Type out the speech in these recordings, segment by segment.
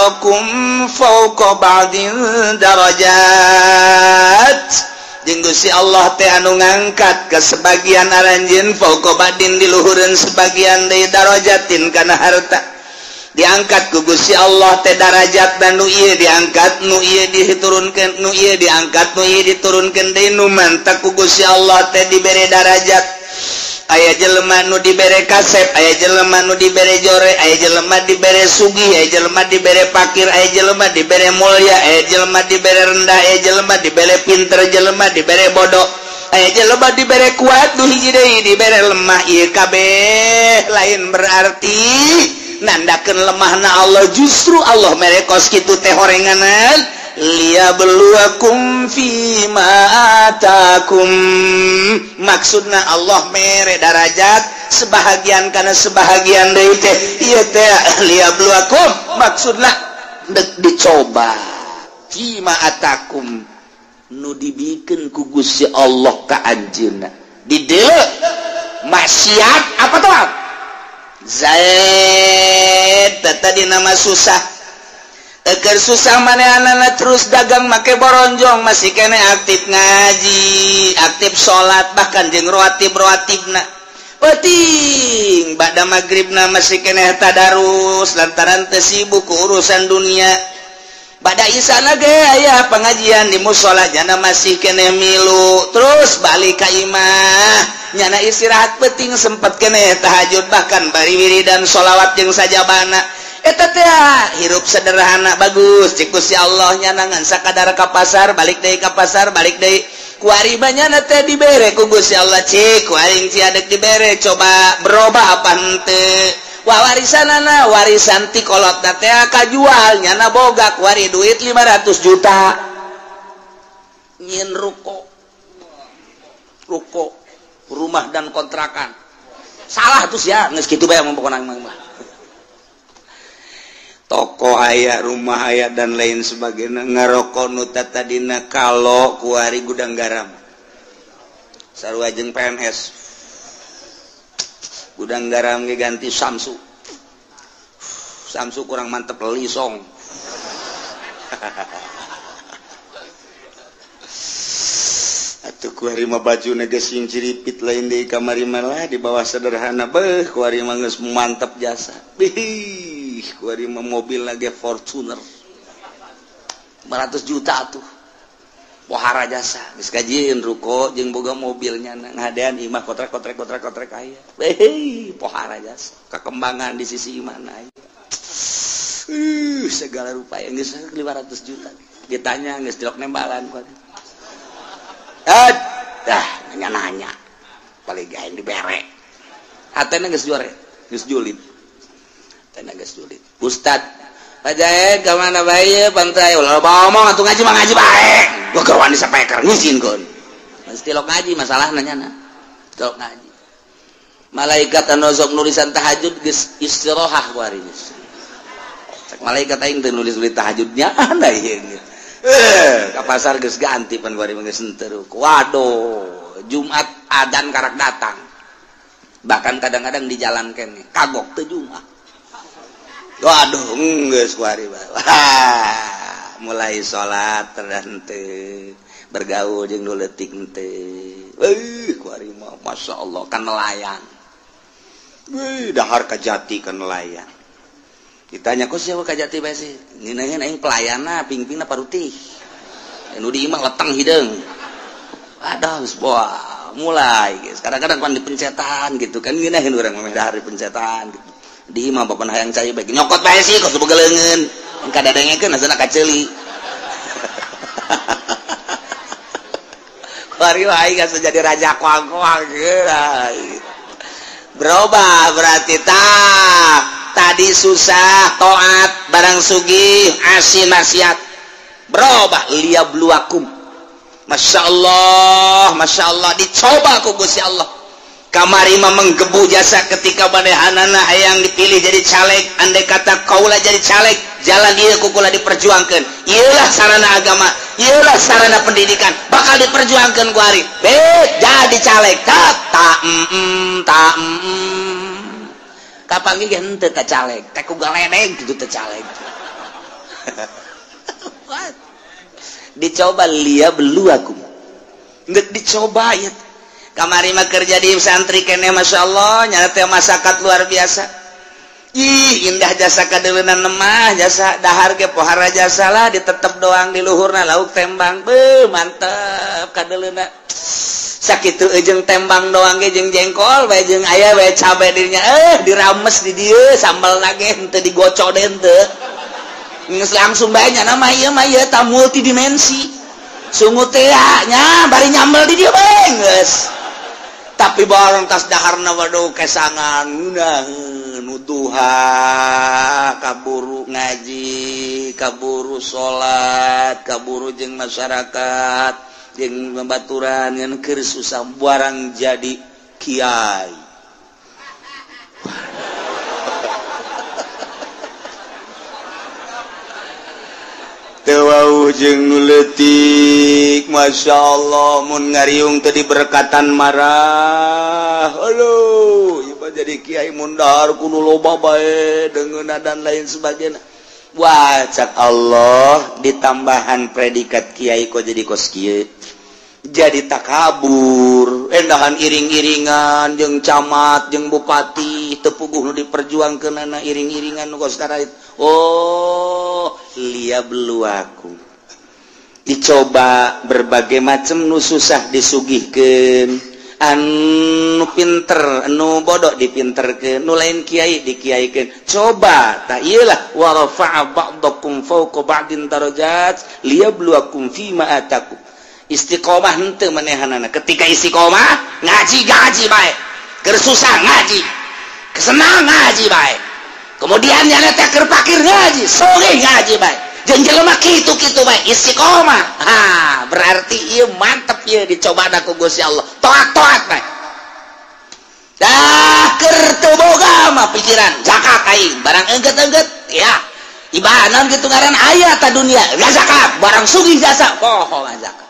ba'dakum fawqa ba'din darajat. Jeung Gusti Allah teh anu ngangkat ke sebagian aranjeun fawqa ba'din diluhureun sebagian deui darajatin kana harta. Diangkat ku Gusti Allah teh darajat dan nu ieu diangkat, nu ieu diturunkeun, nu ieu diangkat, nu ieu diturunkeun deui, nu mantak ku Gusti Allah teh dibere darajat. Aya jelema nu dibere kasep, aya jelema nu dibere jore, aya jelema dibere sugih, aya jelema dibere pakir, aya jelema dibere mulia, aya jelema dibere rendah, aya jelema dibere pinter, jelema dibere bodoh, aya jelema dibere kuat, nu hiji deui dibere lemah. Ieu kabeh lain berarti nandakeun lemahna Allah, justru Allah mere kos kitu teh horenganan liyabluwakum fima atakum. Maksudna Allah mere darajat sebahagian kana sebahagian deui teh ieu teh liyabluwakum, maksudna dek dicoba fima atakum nu dibikeun ku Gusti Allah ka anjeunna. Di dieu maksiat apa toat Zaid tadi nama susah. Eker susah manehanana terus dagang make boronjong, masih kene aktif ngaji, aktif salat, bahkan jeung rawatib-rawatibna. Penting ba'da magribna masih kene tadarus lantaran teu sibuk ku urusan dunia. Ba'da isana ge aya pengajian di musala jana masih kene milu, terus balik ka imah nyana istirahat penting sempet kene tahajud, bahkan bari wiridan sholawat jeung sajabana. Eta teh hirup sederhana bagus cik Gusti Allah nyanangan sakadar ka pasar balik deui ka pasar balik deui kuari banyana teh dibere ku Gusti Allah cik ku aing ciadek dibere coba berubah apa henteu. Wah warisanana warisan ti kolotna teh kajual nyana boga kuari duit 500 juta nyin ruko ruko rumah dan kontrakan salah terus ya geus kitu bae pokona mah toko aya rumah aya dan lain sebagainya ngaroko nu tadina kalau kuari gudang garam sarua jeung PNS gudang garam ge ganti Samsu Samsu kurang mantep lisong. Atuh kuari mah bajuna geus sing ciripit lain deui kamari mah di bawah sederhana beuh kuari mah geus mantep jasa. Bih kuari mah mobil lagi Fortuner 500 juta tuh pohara jasa geus kajieun ruko jeung boga mobilnya ngadean imah kotrek kotrek kotrek kotrek aya beuh pohara jasa kekembangan di sisi imahna aya. Segala rupa yang geus 500 juta ditanya geus dilok nembalan kuari. Dah nanya-nanya paling gaeng dibere hatena geus juare geus julid hatena geus julid. Ustad Pajae ka mana bae pantai ulah ngomong atuh ngaji mah ngaji bae gua keur wani sapeker ngizinkeun mesti lok ngaji masalahna nyana lok ngaji malaikat anu sok nulisan tahajud geus istirahat kuari geus cek malaikat aing teu nulis-nulis tahajudnya anda ieu. Ka pasar geus ganti pan kuari geus henteu. Waduh, Jumat adan karak datang. Bahkan kadang-kadang di jalan kene kagok teu Jumat. Waduh, geus kuari. Wah, mulai salat terhenteu, bergaul jeung nu leutik henteu. Kuari mah masyaallah kan nelayan. Wih, dahar kajati kan nelayan. Ditanya kok siapa kajati bae sih? Ngeunaheun aing pelayanna pingpingna parutih. Nu di imah leteng hideung. Aduh, geus boa, mulai guys. Kadang-kadang pan dipencetan gitu kan ngeunaheun urang mah dahar dipencetan gitu. Di imah bapan hayang cai bae nyokot bae sih kos boga leungeun. Kadadengekeun asana kaceuli. Kuari aing geus jadi raja koang-koang geus. Berubah berarti tah. Tadi susah toat barang sugih asin maksiat berubah liyabluwakum. Masya Allah, Masya Allah dicoba ku Gusti Allah. Kamari mah menggebu jasa ketika manehanana hayang dipilih jadi caleg, andai kata kaula jadi caleg jalan ieu ku kula diperjuangkeun. Ieulah sarana agama, ieulah sarana pendidikan bakal diperjuangkeun ku ari. Jadi caleg tak ta ta kapanggih ge henteu ka caleg, teh ku galedeg kitu teh caleg. Dicoba lia beluakum. Nggak dicoba ya. Kamari mah kerja di santri keneh Masya Allah, nyana teh masakat luar biasa. Ih, indah jasa kadeuleunna mah, jasa dahar ge pohara jasa lah, ditetep doang di luhurna lauk tembang. Beuh, mantep kadeuleunna. Sakitu jeung tembang doang ge jeung jengkol bae jeung aya bae cabe dirinya. Dirames di dieu sambal lagi henteu digocok deui henteu. Geus langsung bae nya mah ieu mah ieu ta multidimensi. Sungut teh nya bari nyambel di dieu bae geus. Tapi barang tas daharna waduh kesangan ngeunaheun nuduha kaburu ngaji, kaburu salat, kaburu jeung masyarakat, jeung babaturan ngan keur susah barang jadi kiai. Teu jeung nu leutik Masya Allah mun ngariung teu diberkatan marah. Aduh, ieu mah jadi kiai mun dahar kudu loba bae deungeunna dan lain sebagainya. Wah, cak Allah ditambahan predikat kiai kok jadi kos kieu. Jadi takabur, endahan iring-iringan jeung camat jeung bupati teu puguh nu diperjuangkeunana iring-iringan nu kos karait. Oh, lia beluaku. Dicoba berbagai macam nu susah disugihkeun, anu pinter, anu bodoh dipinterkeun, nu lain kiai dikiaikeun. Coba tah ieu lah wa rafa'a ba'dakum fawqa ba'din darajat liyabluwakum fima atakum. Istiqomah henteu manehanana. Ketika istiqomah ngaji-ngaji bae. Keur susah ngaji, kesenang ngaji bae. Kemudian nyana teh keur pakir ngaji, sogeh ngaji bae. Jeung jelema kitu-kitu bae istiqomah. Ha, berarti ieu mantep ieu dicobana ku Gusti Allah. Toat-toat bae. Dah keur teu boga mah pikiran zakat aing, barang engget-engget ya. Ibadah naon kitu ngaran aya ta dunia, zakat, barang sugih jasa, poho zakat.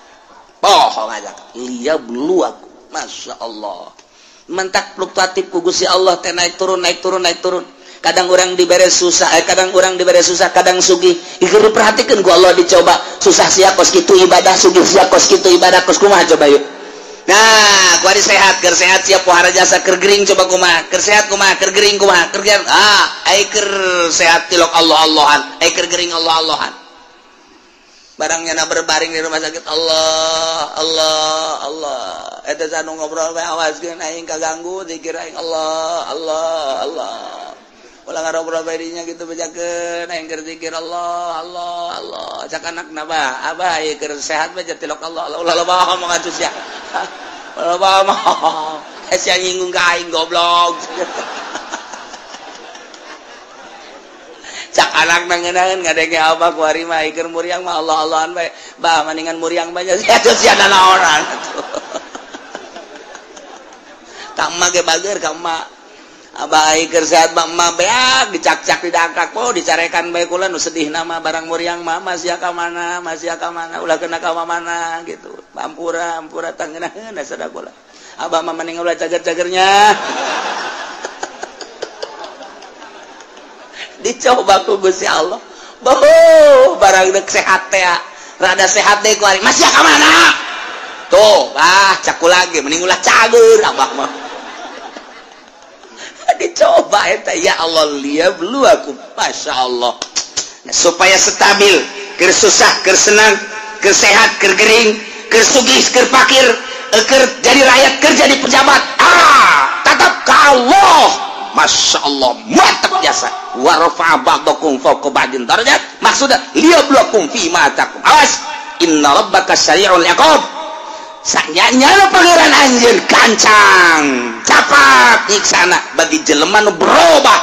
Poho zakat. Liya bluaku. Masya Allah. Mentak fluktuatif ku Gusti Allah teh naik turun naik turun naik turun. Kadang orang dibere susah, kadang orang dibere susah, kadang sugih. Ieu diperhatikeun ku Allah dicoba. Susah sia kos kitu ibadah, sugih sia kos kitu ibadah, kos kumaha coba yuk. Nah, ku ari sehat, keur sehat sia pohara jasa keur gering coba kumaha, keur sehat kumaha, keur gering kumaha, keur gering. Ah, ai keur sehat tilok Allah-Allahan, ai keur gering Allah-Allahan. Barang nyana berbaring di rumah sakit Allah, Allah, Allah. Eta sanu ngobrol bae awaskeun aing kaganggu zikir aing Allah, Allah, Allah. Ulah ngarobrol bae dinya gitu bejakeun aing keur zikir Allah, Allah, Allah. Cak anakna bah, abah ieu keur sehat bae tilok Allah, Allah. Ulah loba omong atuh sia. Ulah loba omong. Sia nyinggung ka aing goblok. Cak anak nangeunaheun ngadenge abah ku ari mah keur muriang mah Allah-Allahan bae. Bah maningan muriang bae sia atuh sia nanaonan atuh. Ka emak ge bager ka emak. Abah keur sehat mah emak beak dicakcak didangkak po dicarekan bae kula nu sedih nama barang muriang mah masih ka mana masih ka mana ulah kena ka mana gitu. Ampura ampura tangeunaheun sada kula. Abah mah mending ulah cager-cagernya. Dicoba ku Gusti Allah. Boh, barang deuk sehat teh. Rada sehat deui ku ari masih ka mana? Tuh, bah cak kula ge mending ulah cager abah mah. Dicoba eta ya Allah liyabluwakum. Masya Allah. Nah, supaya stabil, keur susah, keur senang, keur sehat, keur gering, keur sugih, keur pakir, keur jadi rakyat, keur jadi pejabat. Ah, tetap ke Allah. Masya Allah, mantap jasa. Wa rafa'a ba'dakum fawqa ba'din darajat. Maksudnya liyabluwakum fi ma atakum. Awas, inna rabbaka sari'ul iqab. Sanyanya pangeran anjeun gancang, capat nyiksana bagi jelema nu berubah.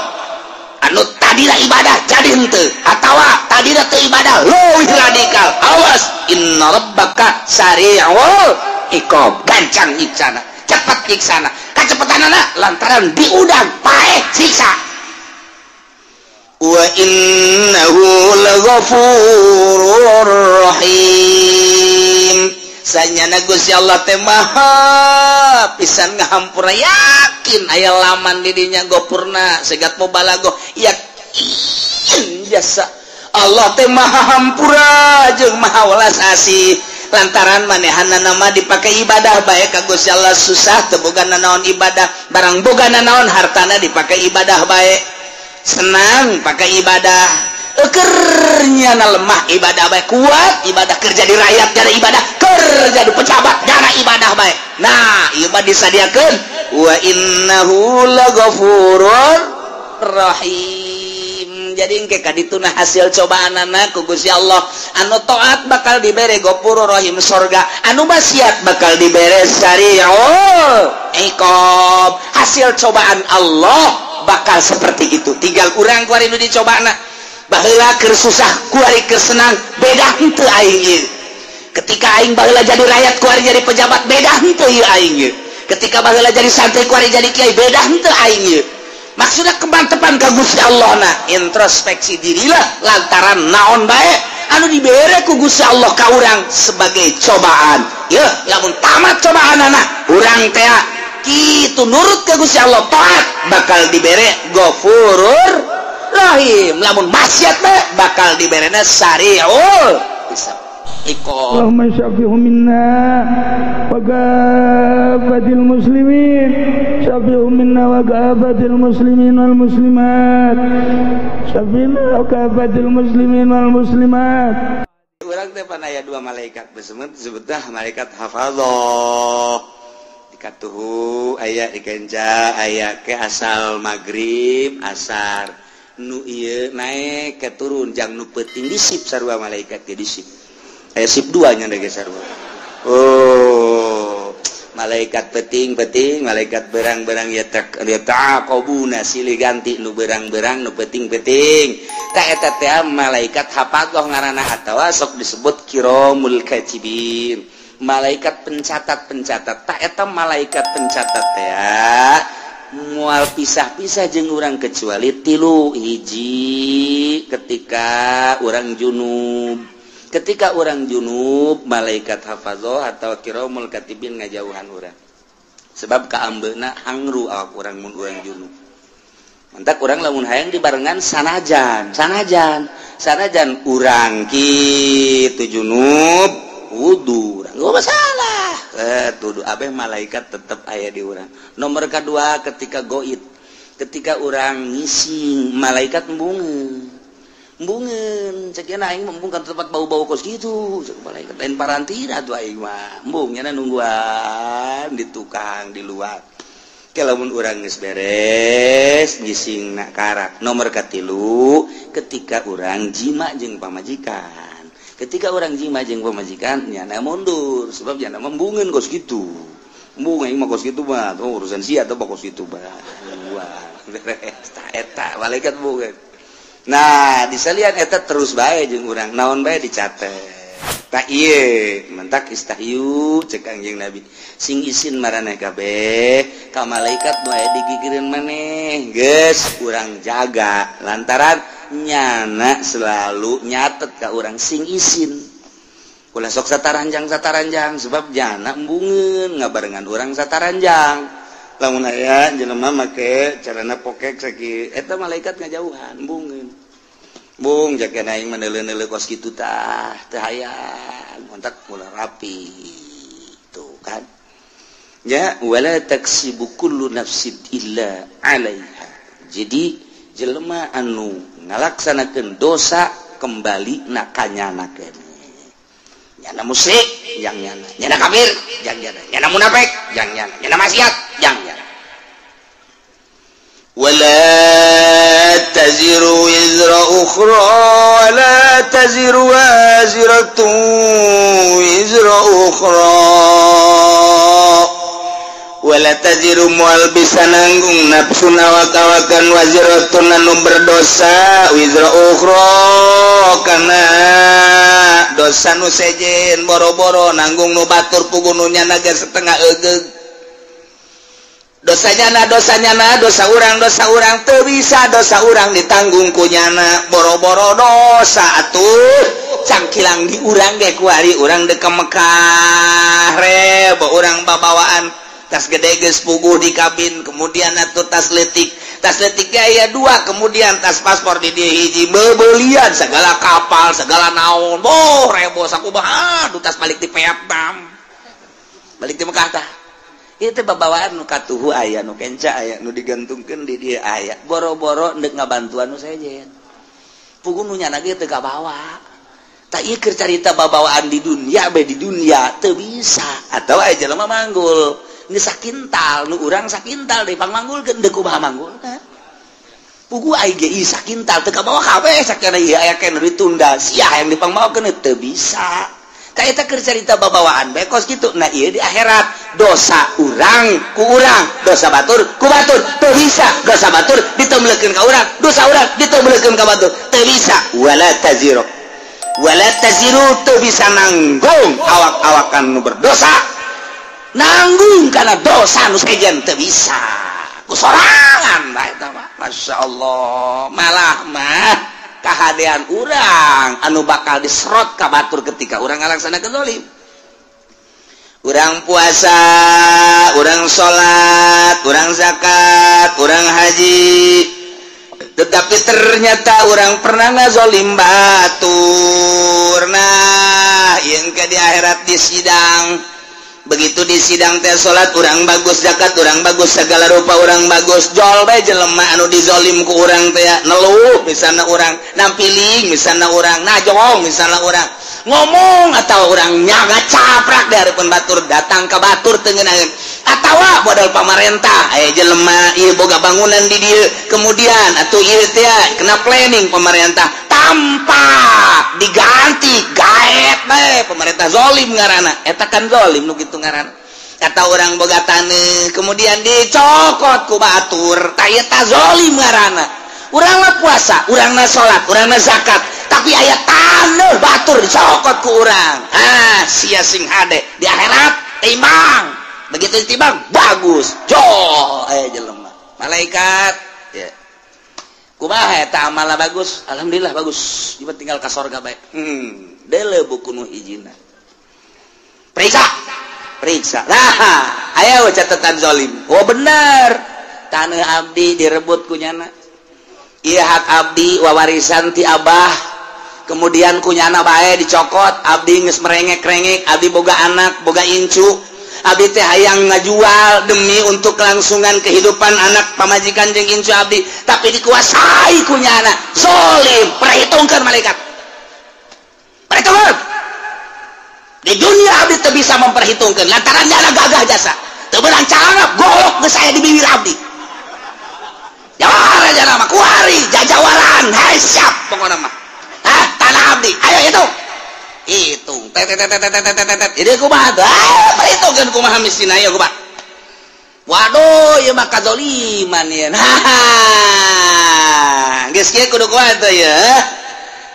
Anu tadina ibadah jadi henteu atawa tadina teu ibadah leuwih radikal. Awas, inna rabbaka sari'ul iqab. Gancang nyiksana, cepat nyiksana. Kacepetanana lantaran diudang paeh siksa. Wa innahu laghafurur rahim. Sanyana Gusti Allah teh maha pisan ngahampura, yakin aya laman di dinya gopurna segat mubalagoh yakin jasa. Allah teh maha hampura jeung maha welas asih. Lantaran manehana nama dipakai ibadah bae ka Gusti Allah susah teu boga nanaon ibadah, barang boga nanaon hartana dipakai ibadah bae. Senang pakai ibadah, ekernya na lemah ibadah bae, kuat ibadah kerja di rakyat jana ibadah, kerja di pejabat jana ibadah bae. Nah, ieu mah disadiakeun wa innahu laghafurur rahim. Jadi engke kadituna hasil cobaanana ku Gusti Allah. Anu taat bakal dibere ghafurur rahim sorga, anu maksiat bakal dibere sari'ul iqab. Hasil cobaan Allah bakal seperti itu. Tinggal urang kuari nu dicobana. Baheula keur susah, kuari keur senang, beda henteu aing ieu. Ketika aing baheula jadi rakyat, kuari jadi pejabat, beda henteu ieu aing ieu. Ketika baheula jadi santri, kuari jadi kiai, beda henteu aing ieu. Maksudnya kemantepan ka Gusti Allah na introspeksi dirilah lantaran naon bae anu dibere ku Gusti Allah ka urang sebagai cobaan. Yeuh, lamun tamat cobaanana urang teh kitu nurut ka Gusti Allah taat bakal dibere Ghafurur Rahim. Lamun maksiat bae bakal diberena sari'ul hisab. Allahumma syafi'u minna wa kafatil muslimin, syafi'u minna wa kafatil muslimin wal muslimat, syafi'u wa kafatil muslimin wal muslimat. Urang teh pan aya dua malaikat besemet disebutna malaikat hafadzah. Dikatuhu aya dikenca aya ke asal maghrib asar nu ieu naek ke turun jang nu peuting disip sarua malaikat teh disip. Aya sip 2 nya geus sarua. Oh, malaikat peting-peting, malaikat berang-berang ya taqabuna silih ganti nu berang-berang nu peting-peting. Tah eta teh malaikat hafadzah ngaranna atawa sok disebut kiramul katibin. Malaikat pencatat-pencatat. Tah eta malaikat pencatat teh moal pisah-pisah jeung urang kecuali tilu hiji ketika urang junub. Ketika orang junub malaikat hafadzah atau kiramul katibin ngajauhan urang. Sebab kaambeuna hangru awak urang mun urang junub. Mantak urang lamun hayang dibarengan sanajan, sanajan, sanajan urang kitu junub wudu urang gak masalah. Tuduh abeh malaikat tetep aya di urang. Nomor kedua ketika goib, ketika urang ngising malaikat embungeun. Embungeun cek nya aing embung ka tempat bau-bau kos kitu cek malaikat lain parantina atuh aing mah embung nya nungguan di tukang di luar. Ke lamun urang geus beres ngising na karak. Nomor katilu ketika urang jima jeung pamajikan. Ketika urang jima jeung pamajikan nyana mundur sebab nyana embungeun kos kitu. Embung aing mah kos kitu mah oh, urusan sia atuh kos kitu mah. Wah beres ta eta malaikat embungeun. Nah, disalian eta terus bae jeung urang, naon bae dicatet. Tah ieu, mentak istahyu cek Kangjeng Nabi. Sing isin maraneh kabeh, ka malaikat nu aya digigireun maneh. Geus urang jaga lantaran nyana selalu nyatet ka urang sing isin. Ulah sok sataranjang-sataranjang sebab jana embungeun ngabarengan urang sataranjang. Lamun aya jelema make carana pokek sakieu eta malaikat ngajauhan embungeun. Bung jaka aing mah neuleuh-neuleuh kos kitu tah teu hayang kontak mula rapi tuh kan. Ya wala taksibu kullu nafsin illa 'alaiha. Jadi jelema anu ngalaksanakeun dosa kembali na kanyana keneh. Nyana musyrik jang nyana, nyana kafir jang nyana, nyana munafik jang nyana, nyana maksiat jang nyana. Wala taziru wizra ukhra wala taziru waziratun wizra ukhra. Wala taziru mual bisa nanggung nafsu awak-awakan waziratun anu berdosa wizra ukhra kana dosa nu sejen boro-boro nanggung nu batur puguh nu nyana ge setengah egeug. Dosanya na dosa urang teu bisa dosa urang ditanggung ku nyana boro-boro dosa atuh cangkilang di urang ge kuari urang deuk ka Mekah rebo urang babawaan tas gede geus puguh di kabin kemudian atuh tas leutik Tas leutik aya 2, kemudian tas paspor di dieu hiji, bebelian segala kapal, segala naon. Boh, rebo sakumaha, aduh tas balik di Vietnam. Balik di Mekah tah. Ieu teh babawaan nu katuhu aya, nu kenca aya, nu digantungkeun di dieu aya. Boro-boro ndek ngabantuan nu sejen. Puguh nu nyana ge teu kabawa. Tah ieu keur carita babawaan di dunia bae di dunia teu bisa. Atawa aya jelema manggul. Geus sakintal nu urang sakintal deui pangmanggulkeun deuk kumaha manggulna. Puguh ai ge ieu sakintal teu kabawa kabeh sakana ieu aya keneh ditunda sia hayang dipangmaokeun teu bisa. Tah eta keur carita babawaan bae kos kitu. Nah ieu di akhirat dosa urang ku urang, dosa batur ku batur teu bisa, dosa batur ditemblekeun ka urang, dosa urang ditemblekeun ka batur teu bisa. Wala taziru wala taziru teu bisa nanggung awak-awakan nu berdosa. Nanggung karena dosa nu sejen teu bisa ku sorangan bae eta mah. Masyaallah, malah mah kahadean urang anu bakal diserot ka batur ketika urang ngalaksanakeun zalim. Urang puasa, urang salat, urang zakat, urang haji, tetapi ternyata urang pernah ngazolim batur. Nah, yang ke di akhirat di sidang. Begitu di sidang teh salat urang bagus, zakat urang bagus, segala rupa urang bagus, jol bae jelema anu dizolim ku urang teh neluh misalna urang, nampiling misalna urang, najong misalna urang, ngomong atau urang nyaga caprak di hareupeun batur, datang ka batur teu ngeunaheun. Atawa modal pamarentah aya jelema ieu boga bangunan di dieu, kemudian atuh ieu teh kena planning pemerintah tanpa diganti gaet bae pemerintah zolim ngaranna, eta kan zolim nu kitu ngaranna. Kata orang boga taneuh kemudian dicokot ku batur, tah eta zolim ngaranna. Urang mah puasa, urang mah salat, urang mah zakat, tapi aya taneuh batur dicokot ku urang. Ah, sia sing hade di akhirat timbang. Begitu ditimbang bagus, jol aya jelema. Malaikat ya. Kumaha eta amalna bagus? Alhamdulillah bagus. Ieu tinggal ka sorga bae. Deuleu buku nu hijina. Periksa. Periksa. Nah, aya catatan zalim. Oh bener. Taneuh abdi direbut ku nyana. Ieu hak abdi wawarisan ti abah. Kemudian ku nyana bae dicokot, abdi geus merengek-rengek, abdi boga anak, boga incu. Abdi teh hayang ngajual demi untuk kelangsungan kehidupan anak pamajikan jeung incu abdi, tapi dikuasai ku nyana. Zolim, perhitungkan malaikat. Perhitungkan. Di dunia abdi teu bisa memperhitungkan lantaran nyana gagah jasa. Teu beunang carana golok geus aya di bibir abdi. Jawara jana mah kuari jajawaran, hai siap pokona mah. Hah, tanah abdi, ayo hitung. Hitung. Tet tet tet tet tet tet. Jadi kumaha teh? Perhitungkeun kumaha mistina ieu kumaha. Waduh, ieu mah kazoliman ieu. Nah, geus kieu kudu kumaha teh ieu?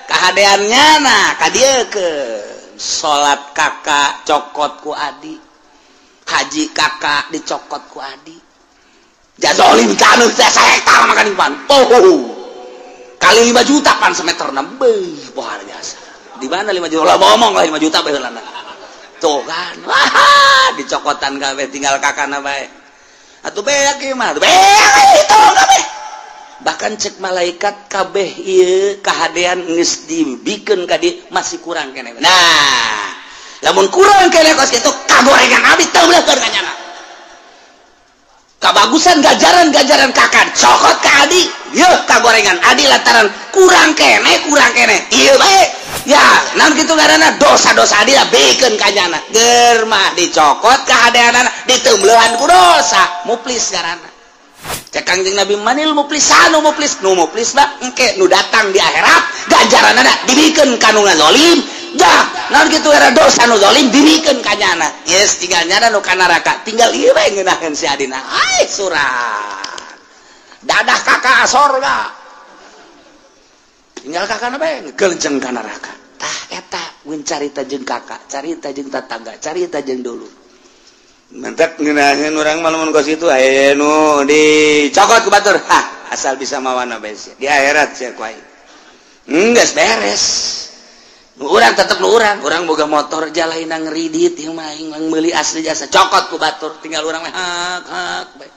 Kahadeannya nah ka dieu keun. Salat kakak cokot ku adi. Haji kakak dicokot ku adi. Jazolim taneuh teh sahektar makan pan. Oh. Kali 5 juta pan semeterna. Beuh, luar biasa. Di mana 5 juta? Lah ngomong lah 5 juta bae heulana. Tuh kan. Wah, dicokotan kabeh tinggal kakana bae. Atuh beak ieu mah. Beak hitung kabeh. Bahkan cek malaikat kabeh ieu kahadean geus dibikeun ka dieu masih kurang keneh. Nah, lamun kurang keneh kos kitu kagorengan abdi teu beuleukeun ka nyana. Kabagusan gajaran-gajaran kakak cokot ka adi, yeuh kagorengan adi lantaran kurang keneh ieu bae. Ya, naon kitu ngaranna dosa-dosa adi lah bikeun ka nyana. Ger mah dicokot kahadeanana diteumbeuhan ku dosa, muflis ngaranna. Cek Kangjeng Nabi manil muflisanu muflis, nu muflis mah engke nu datang di akhirat ganjaranana dibikeun ka nu ngazolim. Jah, naon kitu era dosa nu zalim dibikeun ka nyana. Yes, tinggal nyana nu ka neraka, tinggal ieu bae ngeunaheun si adina. Ai surat. Dadah kakak sorga. Tinggal kakakna bae ngegelenceng ka neraka. Tah eta mun carita jeung kakak, carita jeung tatangga, carita jeung dulur. Mentek ngeunaheun urang mah lamun kos kitu aya nu dicokot ku batur. Hah, asal bisa mawana bae sia. Di akhirat sia ku aing. Geus beres. Urang tetep nu urang, urang boga motor jalaina ngeridit ieu mah aing meuli asli jasa cokot ku batur, tinggal urang mah hak hak bae.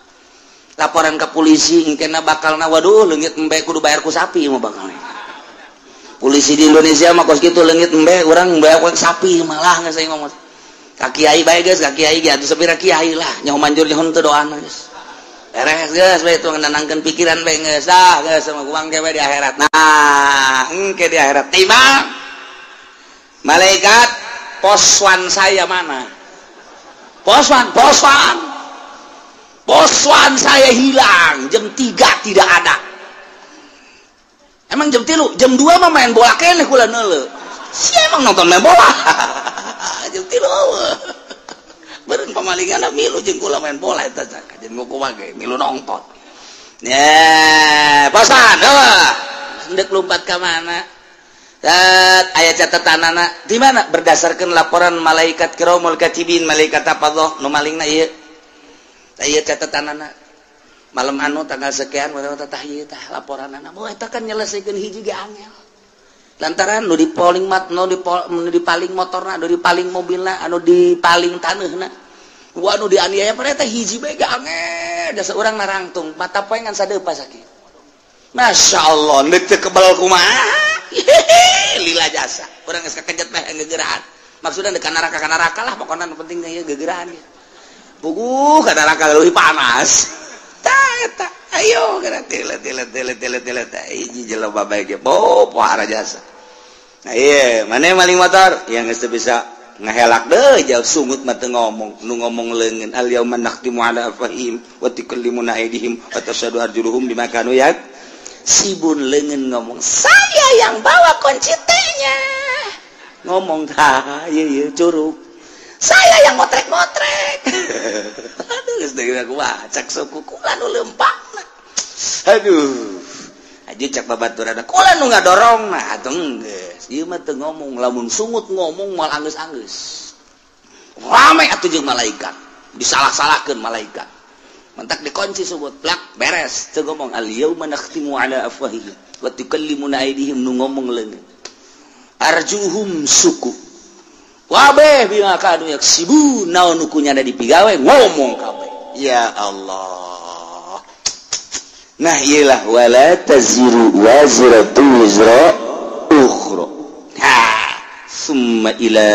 Laporan ke polisi engkena bakalna waduh leungit embe kudu bayar ku sapi mah bakalna. Polisi di Indonesia mah kos kitu leungit embe urang bayar ku sapi malah geus ngomong. Ka kiai bae geus, ka kiai ge atuh sapira kiai lah nyaho manjur nyaho teu doana geus. Beres geus bae tuh nenangkeun pikiran bae geus dah geus sama kuang ge di akhirat. Nah, engke di akhirat timang malaikat poswan saya mana? Poswan, poswan. Poswan saya hilang, jam 3 tidak ada. Emang jam 3, jam 2 mah main bola keneh kula neuleuh. Si emang nonton main bola. Jam 3 beureun pamalingan milu jeung kula main bola eta jeung kumaha ge milu nonton. Ya, poswan, heuh. Endek lompat ka mana? Aya catatanana di mana berdasarkan laporan malaikat kiramul katibin malaikat apa nu malingna ieu. Ieu catatanana malam anu tanggal sekian tah ieu tah laporanana. Boh eta kan nyelesaikeun hiji ge angel. Lantaran nu dipaling mat nu dipaling motorna, nu dipaling mobilna, anu dipaling taneuhna. Wah nu dianiaya pada eta hiji bae ge angel. Dasar urang narangtung mata poe ngan sadeupa sakieu. Masya Allah, deuk teu kebal kumaha. Lila jasa urang geus kakejet meh gegeraan maksudna deuk ka neraka lah pokona nu penting ieu gegeraan puguh ka neraka leuwih panas tah eta ayo geura tile tile tile tile tile tah hiji jelema bae ge bo pohara jasa. Nah ieu mane maling motor yang geus teu bisa ngahelak deui jauh sungut mah teu ngomong nu ngomong leungeun al yauma nakhtimu ala afwahihim wa tukallimuna aydihim wa tashhadu arjuluhum bima kanu yak sibun leungeun ngomong saya yang bawa kunci T-nya ngomong tah ieu ieu curug saya yang motrek-motrek. Aduh geus deui aku mah cak suku kula nu leumpangna aduh aja cak babaturan kula nu ngadorong nah atuh geus ieu mah teu ngomong lamun sungut ngomong moal anggeus-anggeus rame atuh jeung malaikat disalah-salahkeun malaikat mentak dikunci sungut plak beres teu ngomong al yauma nakhtimu ala afwahihim wa tukallimuna aydihim nu ngomong leungeun arjuhum suku wabeh bima kanu yaksibun naon nu kunyana dipigawe ngomong kabeh ya Allah. Nah iyalah wala taziru waziratu wizra ukhra ha summa ila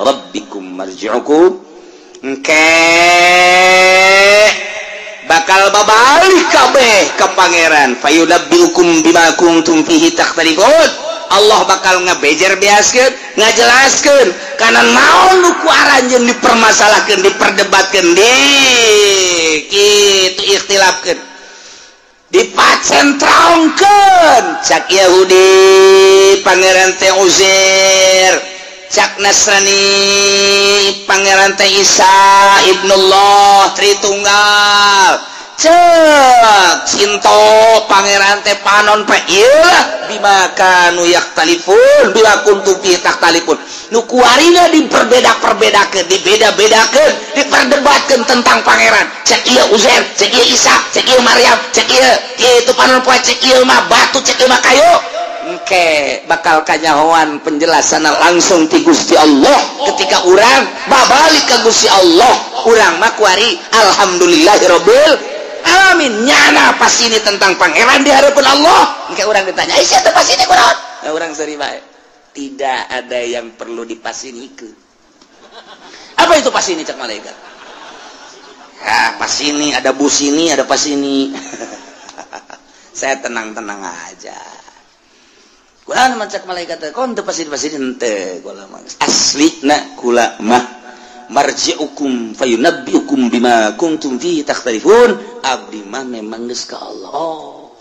rabbikum marji'ukum engke bakal babalik kabeh ka pangeran fayunabbiukum bima kuntum fihi takhtalifun. Allah bakal ngebejer beaskeun ngajelaskeun kana naon nu ku aranjeun dipermasalahkeun diperdebatkeun di kitu ikhtilafkeun dipacentraongkeun cak Yahudi pangeran teh Uzair cak Nasrani pangeran teh Isa ibnullah Tritunggal cek Cinto pangeran teh panon pe ieu bima kanu yaktalifun bima kuntum fi takhtalifun nu kuarina diperbeda-perbedakeun dibeda-bedakeun diperdebatkeun tentang pangeran cek ieu Uzair cek ieu Isa cek ieu Maryam cek ieu kitu panon poe cek ieu mah batu cek ieu mah kayu engke bakal kanyahoan penjelasan langsung ti Gusti Allah ketika urang babalik ka Gusti Allah urang mah kuari alhamdulillahirabbil alamin nyana pas ini tentang pangeran di hadapan Allah engke urang ditanya sia teh pas ini kunaon nah, urang seuri bae tidak ada yang perlu dipasinikeun apa itu pas ini cak malaikat ya pas ini ada bus ini ada pas ini. Saya tenang-tenang aja kula mah cak malaikat kon teu pasini henteu kula mah aslina kula mah marji'ukum fayunabbiukum bima kuntum fihi takhtalifun abdi mah memang geus ka Allah. Oh.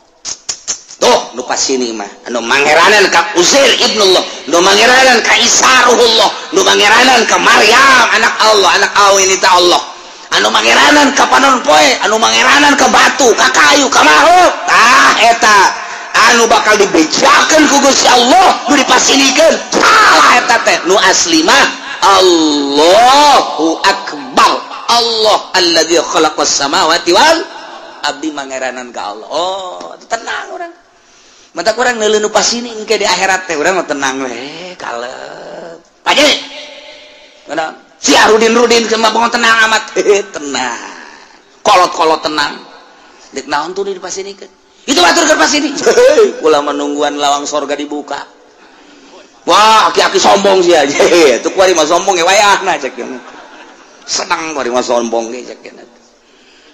Tuh nu pasini mah anu mangeranan ka Uzair ibnullah nu mangeranan ka Isa ruhullah nu mangeranan ka Maryam anak Allah anak awinita Allah anu mangeranan ka panon poe anu mangeranan ka batu ka kayu ka makhluk tah eta anu bakal dibejakeun ku Gusti Allah nu dipasinikeun salah eta teh nu asli mah Allahu akbar Allah alladzi khalaqas samawati wal abdi mangeranan ka Allah. Oh tenang urang mata kurang neuleuh nu pasini engke di akhirat teh urang mah tenang we kalep paje si Arudin Rudin mah bangun tenang amat tenang kolot-kolot tenang Dek naon tuh dipasinikeun? Itu batur keur pasini. Kula menungguan lawang sorga dibuka. Wah, aki-aki sombong sih aja. Itu kuari mah sombong ya wayahna cek. Senang kuari mah sombong ge cek.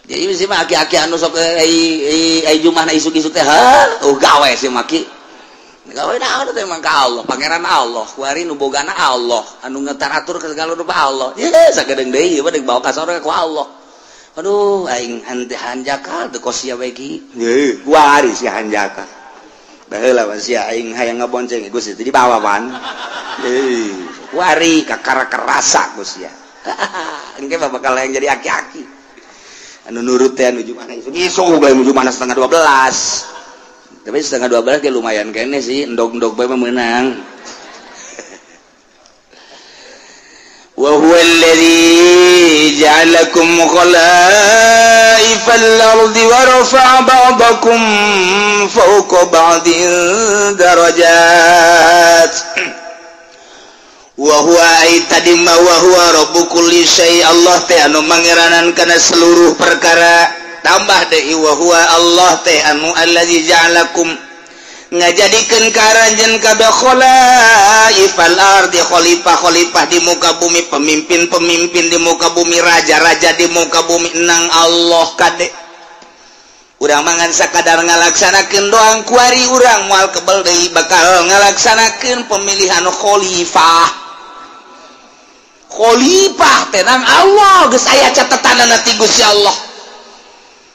Jadi sih mah aki-aki anu sok ai jumahna isuk-isuk teh, ha, oh gawe sih maki. Gawe naon teh emang ka Allah, pangeran Allah, kuari nu bogana Allah, anu ngetaratur ke segala rupa Allah. Ye, sagedeung deui ieu mah deuk bawa ka sorga ku Allah. Aduh, aing hanjakal teu kos sia bae ki. Ye, kuari si hanjakal. Baheula mah sia aing hayang ngabonceng Gusti teh dibawa pan. Ye, kuari kakara kerasa Gusti sia. Engke mah bakal yang jadi aki-aki. Anu nurut teh anu jumana isuk bae jumana 11:30. Tapi 11:30 ge lumayan kene sih, endog-endog bae mah meunang. Wa huwa alladhi ja'alakum khalaifal ardi wa rafa'a ba'dakum fawqa ba'din darajat. Wa huwa ay tadima wa huwa rabbu kulli syai', Allah teh anu mangeranan kana seluruh perkara. Tambah deui wa huwa Allah teh anu allazi ja'alakum ngajadikeun ka aranjeun kabeh khalaifal ardi, khalifah-khalifah di muka bumi, pemimpin-pemimpin di muka bumi, raja-raja di muka bumi nang Allah kade. Urang mangan sakadar ngalaksanakeun doang kuari urang moal kebel deui bakal ngalaksanakeun pemilihan khalifah. Khalifah teh nang Allah geus aya catetanana ti Gusti Allah.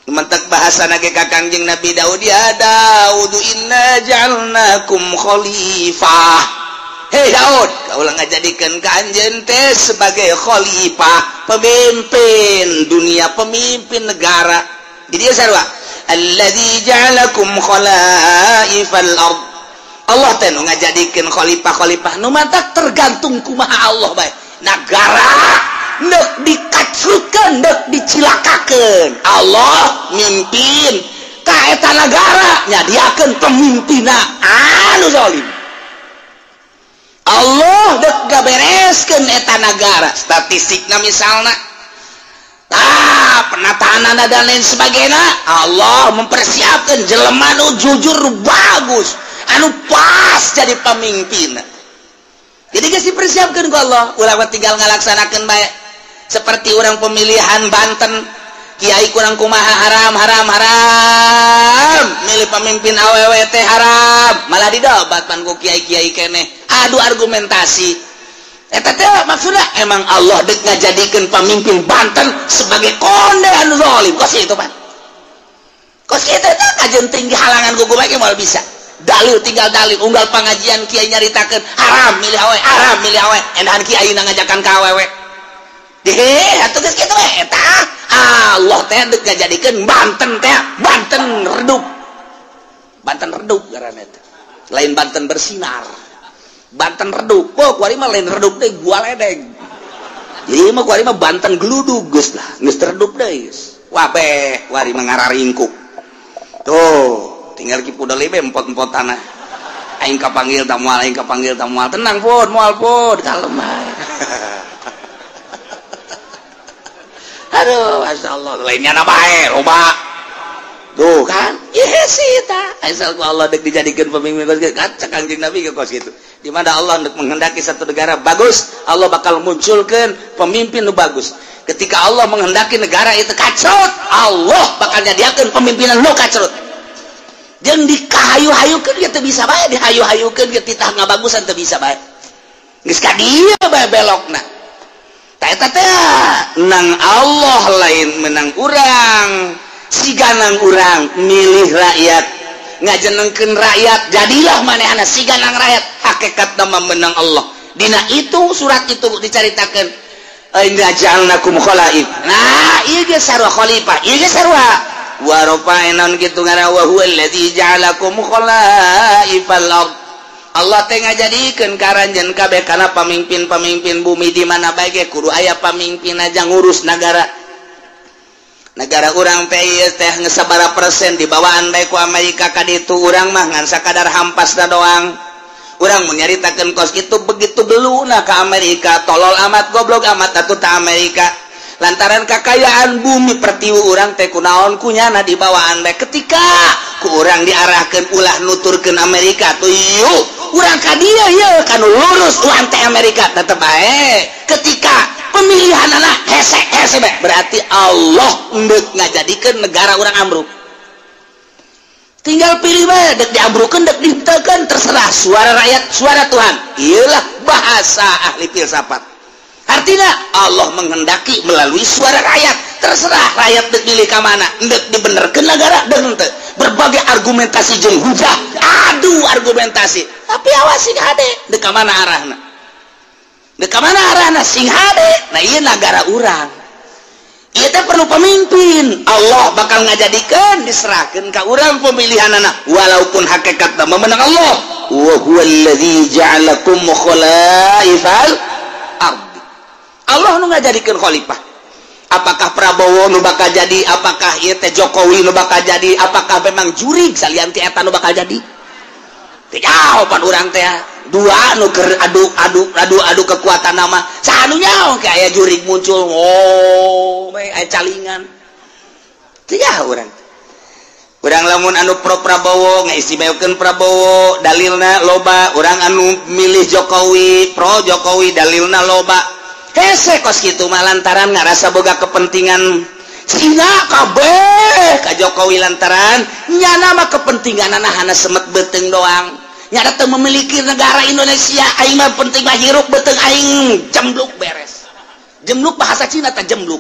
Mentek bahasa nage ka Kangjeng Nabi Daud, ya Daud inna ja'alnakum khalifah. Hei Daud, kaulah ngajadikeun ka anjeun teh sebagai khalifah, pemimpin dunia, pemimpin negara. Jadi sarua alladzi ja'alakum khalaifal ard. Allah teh nu ngajadikeun khalifah-khalifah nu mantak tergantung kumaha Allah bae. Nagara nek dikacrutkeun, nek dicilakakeun, Allah mimpin ka eta nagara, nyadiakeun pemimpinna anu zalim. Allah dek gabereskeun eta nagara, statistikna misalna, penataan dan lain sebagainya, Allah mempersiapkan jelema nu jujur bagus, anu pas jadi pemimpin. Jadi geus dipersiapkeun ku Allah, urang tinggal ngalaksanakeun bae. Seperti orang pemilihan Banten, kiai kurang kumaha haram haram haram, milih pemimpin awewe teh haram, malah didobat pan ku kiai-kiai keneh, adu argumentasi. Eta teh maksudna emang Allah deuk ngajadikeun pemimpin Banten sebagai konde anu zalim. Kos itu pan. Kos itu teh kajeun tinggi halangan ku bae moal bisa. Dalil tinggal dalil, unggal pangajian kiai nyaritakeun haram milih awewe, haram milih awewe, endahan kiai ngajakan ka awewe. Deh, atuh geus kitu we eta. Allah teh deuk ngajadikeun Banten teh Banten redup. Banten redup ngaranna teh. Lain Banten bersinar. Banten redup. Oh, kuari mah lain redup deui, gua ledeng. Jadi mah kuari mah Banten geludug geus lah, geus redup deui geus. Wabeh, kuari mah ngararingkuk. Tuh, tinggal ki pudel be empot-empot tanah. Aing kapanggil ta moal, aing kapanggil ta moal. Tenang pun, moal pun, kalem bae. Aduh, masya Allah, lainnya na bae, loba. Tuh kan, yes eta. Asal ku Allah dek dijadikan pemimpin kos kitu, kaca Kangjeng Nabi ke kos kitu. Di mana Allah dek menghendaki satu negara bagus, Allah bakal munculkan pemimpin nu bagus. Ketika Allah menghendaki negara itu kacrut, Allah bakal nyadiakeun pemimpinan nu kacrut. Jeung dikahayu-hayukeun ge teu bisa bae, dihayu-hayukeun ge titah ngabagusan teu bisa bae. Geus ka dieu bae belokna. Eta teh nang Allah lain menang urang, siganang urang milih rakyat, ngajenengkeun rakyat, jadilah manehna siganang rakyat, hakikatna mah menang Allah. Dina itu surat itu dicaritakeun inna ja'alnakum khalaif. Nah, ieu ge sarua khalifah, ieu ge sarua wa rafa'na kitu ngaran wa huwa allazi ja'alakum khalaifal ard. Allah teh ngajadikeun ka aranjeun kabeh kana pamimpin-pamimpin bumi di mana bae ge kudu aya pamimpin aja ngurus nagara. Negara urang teh ieu teh geus sabaraha persen dibawaan bae ku Amerika ka ditu, urang mah ngan sakadar hampasna doang. Urang mun nyaritakeun kos kitu begitu beluna ka Amerika, tolol amat goblok amat atuh ta Amerika. Lantaran kakayaan bumi pertiwi urang teh kunaon kunyana dibawaan bae ketika ku urang diarahkeun ulah nuturkeun Amerika tuh yuk urang ka dieu yeuh kanu lurus urang teh Amerika tetep bae. Ketika pemilihan anak hese hese bae berarti Allah endek ngajadikeun negara urang ambruk. Tinggal pilih bae dek diambrukeun dek dihenteukeun terserah suara rakyat suara Tuhan. Iyalah bahasa ahli filsafat. Artinya Allah menghendaki melalui suara rakyat. Terserah rakyat dek pilih ka mana, endek dibenerkeun negara dek henteu. Berbagai argumentasi jeung hujah, adu argumentasi. Tapi awas sing hade, dek ka mana arahna? Dek ka mana arahna sing hade? Nah ieu nagara urang. Ieu teh perlu pemimpin. Allah bakal ngajadikeun diserahkeun ka urang pemilihanana walaupun hakikatna memenang Allah. Wa huwallazi ja'alakum khalaifal ardh. Allah nu ngajadikeun khalifah. Apakah Prabowo nu bakal jadi, apakah ieu teh Jokowi nu bakal jadi, apakah memang jurig salian ti eta nu bakal jadi? Teu jauh pan urang teh dua nu keur adu adu adu adu kekuatan nama saha nu nyaho ke aya jurig muncul, oh aya calingan. Teu jauh urang. Urang lamun anu pro Prabowo ngaistimewakeun Prabowo dalilna loba, urang anu milih Jokowi pro Jokowi dalilna loba. Hese kos kitu mah lantaran ngarasa boga kepentingan Cina kabeh ka Jokowi lantaran nyana mah kepentinganana hana semet beuteung doang. Nyana teu memiliki negara Indonesia, aing mah penting mah hirup beuteung aing jembluk beres. Jembluk bahasa Cina teh jembluk.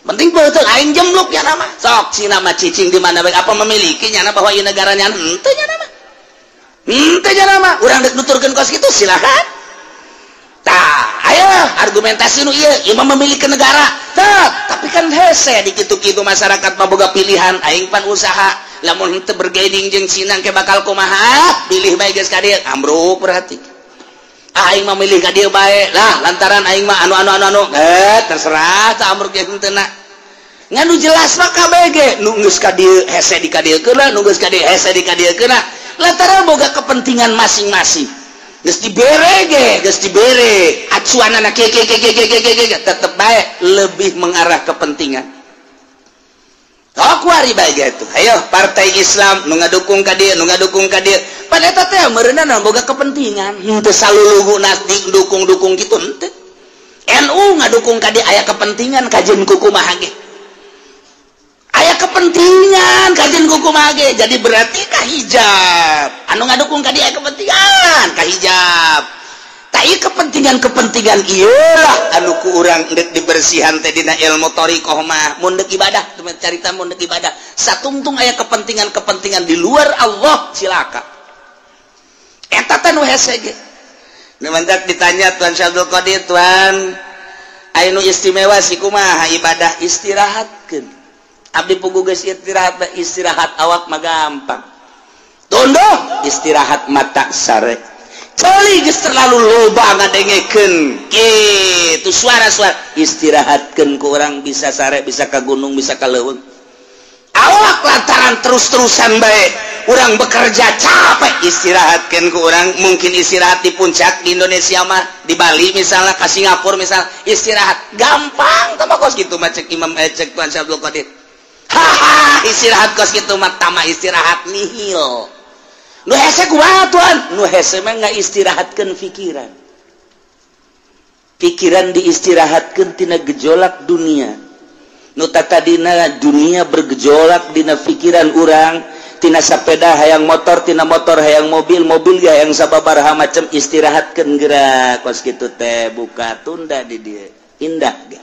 Penting beuteung aing jembluk nyana mah. Sok Cina mah cicing di mana bae apa memiliki nyana bahwa ieu negara nyana henteu nyana mah. Henteu nyana mah urang deuk nuturkeun kos kitu silakan. Tah, ayo argumentasi nu ieu, ieu mah memiliki negara. Tah, tapi kan hese di kitu-kitu masyarakat mah boga pilihan, aing pan usaha. Lamun henteu bergaining jeung Cina ke bakal kumaha? Pilih bae geus ka dieu, ambruk berarti. Aing mah milih ka dieu bae. Lah, lantaran aing mah anu anu anu anu. Terserah tah ambruk jeung henteu na. Ngan nu jelas mah KBG, nu geus ka dieu hese di ka dieu keuna, nu geus ka dieu hese di ka dieu keuna. Lantaran boga kepentingan masing-masing. Geus dibere ge, geus dibere acuanana ke ke ke ke ke ke ke tetep bae lebih mengarah kepentingan. Tok wari bae gitu. Ayo partai Islam nu ngadukung ka dieu, nu ngadukung ka dieu. Pan eta teh meureunana boga kepentingan. Henteu saluluhuna dukung-dukung kitu henteu. NU ngadukung ka dieu aya kepentingan kajeun kumaha ge. Aya kepentingan kajeun kumaha ge. Jadi berarti ka hijab. Anu ngadukung ka dieu aya kepentingan ka hijab. Tah ieu kepentingan-kepentingan ieu lah anu ku urang deuk dibersihan teh dina ilmu thariqah mah. Mun deuk ibadah, carita mun deuk ibadah. Satungtung aya kepentingan-kepentingan di luar Allah cilaka. Eta teh nu hese ge. Nu mantak ditanya Tuan Syekh Abdul Qadir, Tuan aya nu istimewa si kumaha ibadah istirahatkeun. Abdi pugu geus istirahat, istirahat awak mah gampang. Tunduh istirahat mata sare. Ceuli geus terlalu loba ngadengekeun kitu suara-suara istirahatkeun ku urang bisa sare, bisa ka gunung, bisa ka leuweung. Awak lantaran terus-terusan bae urang bekerja capek istirahatkeun ku urang, mungkin istirahat di puncak di Indonesia mah, di Bali misalnya, ka Singapura misalnya, istirahat gampang tah kos kitu mah cek Imam cek Tuan Syekh Abdul Qadir. Haha, istirahat kos kitu mah tama istirahat nihil. Nu hese kumaha Tuan? Nu hese mah ngaistirahatkeun pikiran. Pikiran diistirahatkeun tina gejolak dunia. Nu tatadina dunia bergejolak dina pikiran urang, tina sapeda hayang motor, tina motor hayang mobil, mobil ge hayang sababaraha macam, istirahatkeun geura kos kitu teh buka tunda di dieu. Indah ge.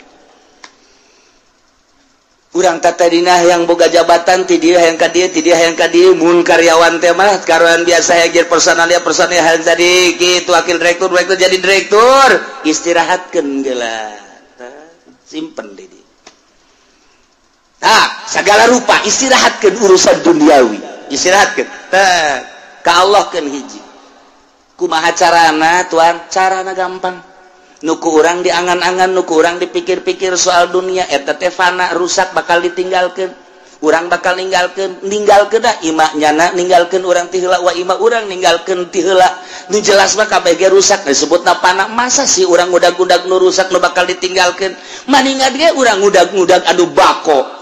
Urang tatadina yang boga jabatan ti dieu hayang ka dieu, ti dieu hayang ka dieu, mun karyawan teh mah karyawan biasa hayang jadi personalia, personalia hayang jadi kitu wakil direktur, direktur jadi direktur, istirahatkeun geula. Simpen di dieu. Nah, segala rupa istirahatkeun urusan duniawi, istirahatkeun. Tah, ka Allah keun hiji. Kumaha carana Tuan? Carana gampang. Nu ku urang diangan-angan, nu ku urang dipikir-pikir soal dunia eta teh fana, rusak, bakal ditinggalkeun. Urang bakal ninggalkeun ninggalkeun da ima nyana ninggalkeun urang ti heula wa ima urang ninggalkeun ti heula. Nu jelas mah kabeh ge rusak disebutna panah. Masa sih urang ngudag-ngudag nu rusak nu bakal ditinggalkeun? Maningan ge urang ngudag-ngudag anu bako.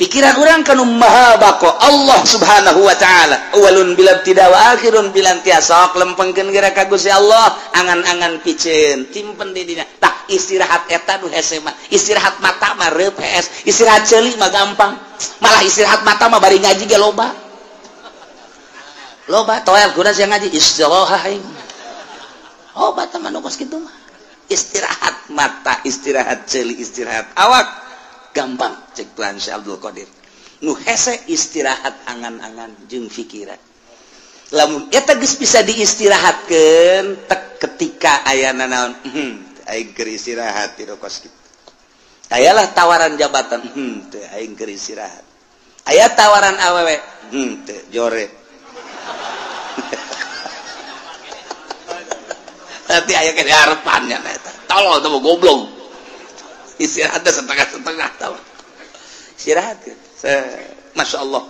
Pikiran urang kanu maha bako Allah Subhanahu wa taala. Awalun bila ibtida wa akhirun bila intiha. Sok lempengkeun geura ka Gusti Allah, angan-angan piceun timpen di dina. Tah istirahat eta nu hese mah. Istirahat mata mah reup hees, istirahat ceuli mah gampang. Malah istirahat mata mah bari ngaji ge loba. Loba toel kuda sia ngaji istirahat aing. Oh bata mah nu kos kitu mah. Istirahat mata, istirahat ceuli, istirahat awak gampang cek Tuhan Syekh Abdul Qadir. Nu hese istirahat angan-angan jeung pikiran. Lamun eta geus bisa diistirahatkeun tek ketika ayana naon, aing keur istirahat ti kos kitu. Ayalah tawaran jabatan, teu aing keur istirahat. Aya tawaran awewe, teu jore. Nanti aya ke harapannya eta. Tolol teh goblok. Istirahatnya setengah-setengah tau. Istirahat kan. Masya Allah.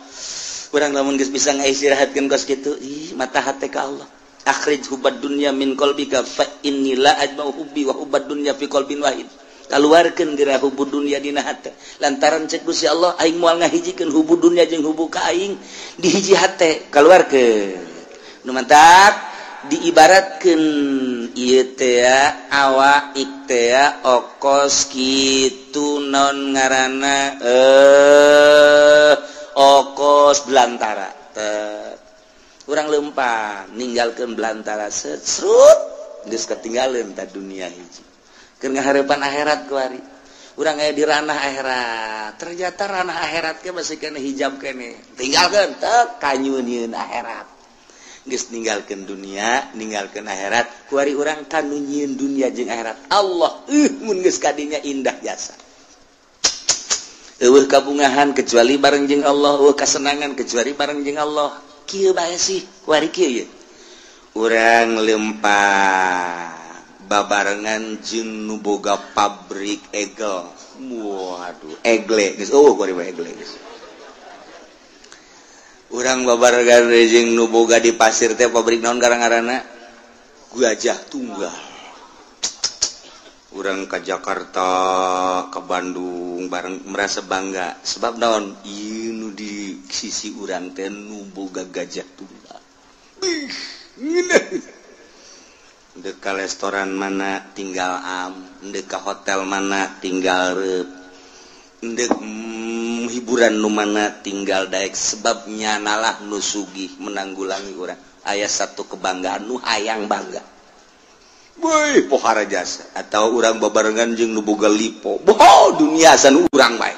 Urang lamun geus bisa ngaistirahatkeun kos kitu, ih mata hate ka Allah. Akhrij hubbad dunya min qalbika fa inni la ajma'u hubbi wa hubbad dunya fi qalbin wahid. Kaluarkeun geura hubbud dunya dina hate. Lantaran cek Gusti Allah aing moal ngahijikeun hubbud dunya jeung hubbu ka aing di hiji hate, kaluarkeun. Nu mantak diibaratkeun ieu teh awak teh okos kitu naon ngaranna okos belantara teh. Urang leumpang ninggalkeun belantara serut geus ketinggalan ta dunia hiji. Keur ngahareupan akhirat kuari. Urang aya di ranah akhirat. Ternyata ranah akhirat ge masih kena hijab keneh. Tinggalkeun teh kanyunieun akhirat. Geus ninggalkeun dunia, ninggalkeun akhirat, kuari urang kanu nyieun dunia jeung akhirat. Allah mun geus kadinya indah jasa. Eueuh kabungahan kecuali bareng jeung Allah, eueuh kasenangan kecuali bareng jeung Allah. Kieu bae sih, kuari kieu ye. Urang lempang babarengan jeung nu boga pabrik egel. Waduh, egle geus eueuh kuari mah egle geus. Urang babarengan jeung nu boga di pasir teh pabrik naon ngaranna? Gajah Tunggal. Urang ka Jakarta, ka Bandung bareng merasa bangga sebab naon? Ieu nu di sisi urang teh nu boga Gajah Tunggal. Bih, ngeunah. Deuk ka restoran mana tinggal am, deuk ka hotel mana tinggal reup. Deuk hiburan nu mana tinggal daek sebabnya nalah nu sugih menanggulangi urang. Aya satu kebanggaan nu hayang bangga. Woi, pohara jasa atau urang babarengan jeung nu boga lipo. Boh, dunia san urang bae.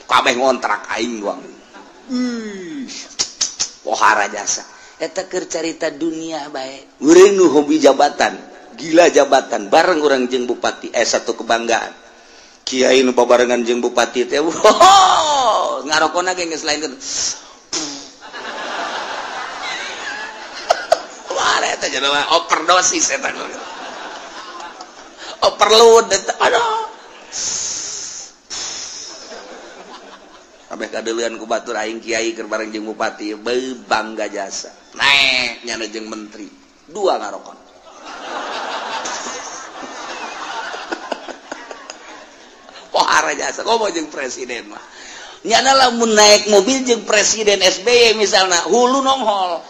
Kabeh ngontrak aing doang. Pohara jasa. Eta keur carita dunia bae. Urang nu hobi jabatan, gila jabatan bareng urang jeung bupati satu kebanggaan. Kiai nu babarengan jeung bupati teh wow, ngarokona ge geus lain kitu. Wah, eta jelema overdosis eta. Overload eta. Aduh. Kabeh kadeuleun ku batur aing kiai keur bareng jeung bupati beuh bangga jasa. Naek nyana jeung menteri, dua ngarokon. Pohara jasa komo jeung presiden mah. Nyana lamun naik mobil jeung presiden SBY misalna hulu nonghol.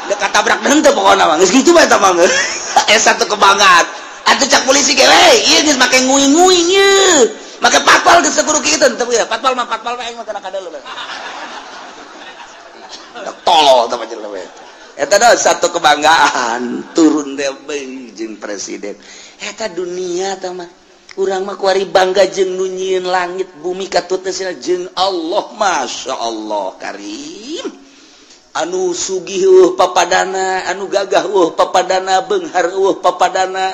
Dekat tabrak henteu pokona mah. Geus kitu bae eta mah. Satu kebanggaan. Atuh cak polisi ge we, ieu geus make nguing-nguing ieu. Make patpal geus kudu kitu henteu ya. Patpal mah patpal mah aing mah kana kadeuleu. Tolol teh mah jelema eta. Eta dah satu kebanggaan turun teh jeung presiden. Eta dunia teh mah. Urang mah kuari bangga jeung nu nyieun langit bumi katutna sina jeung Allah. Masya Allah karim. Anu sugih eueuh papadana, anu gagah eueuh papadana, beunghar eueuh papadana,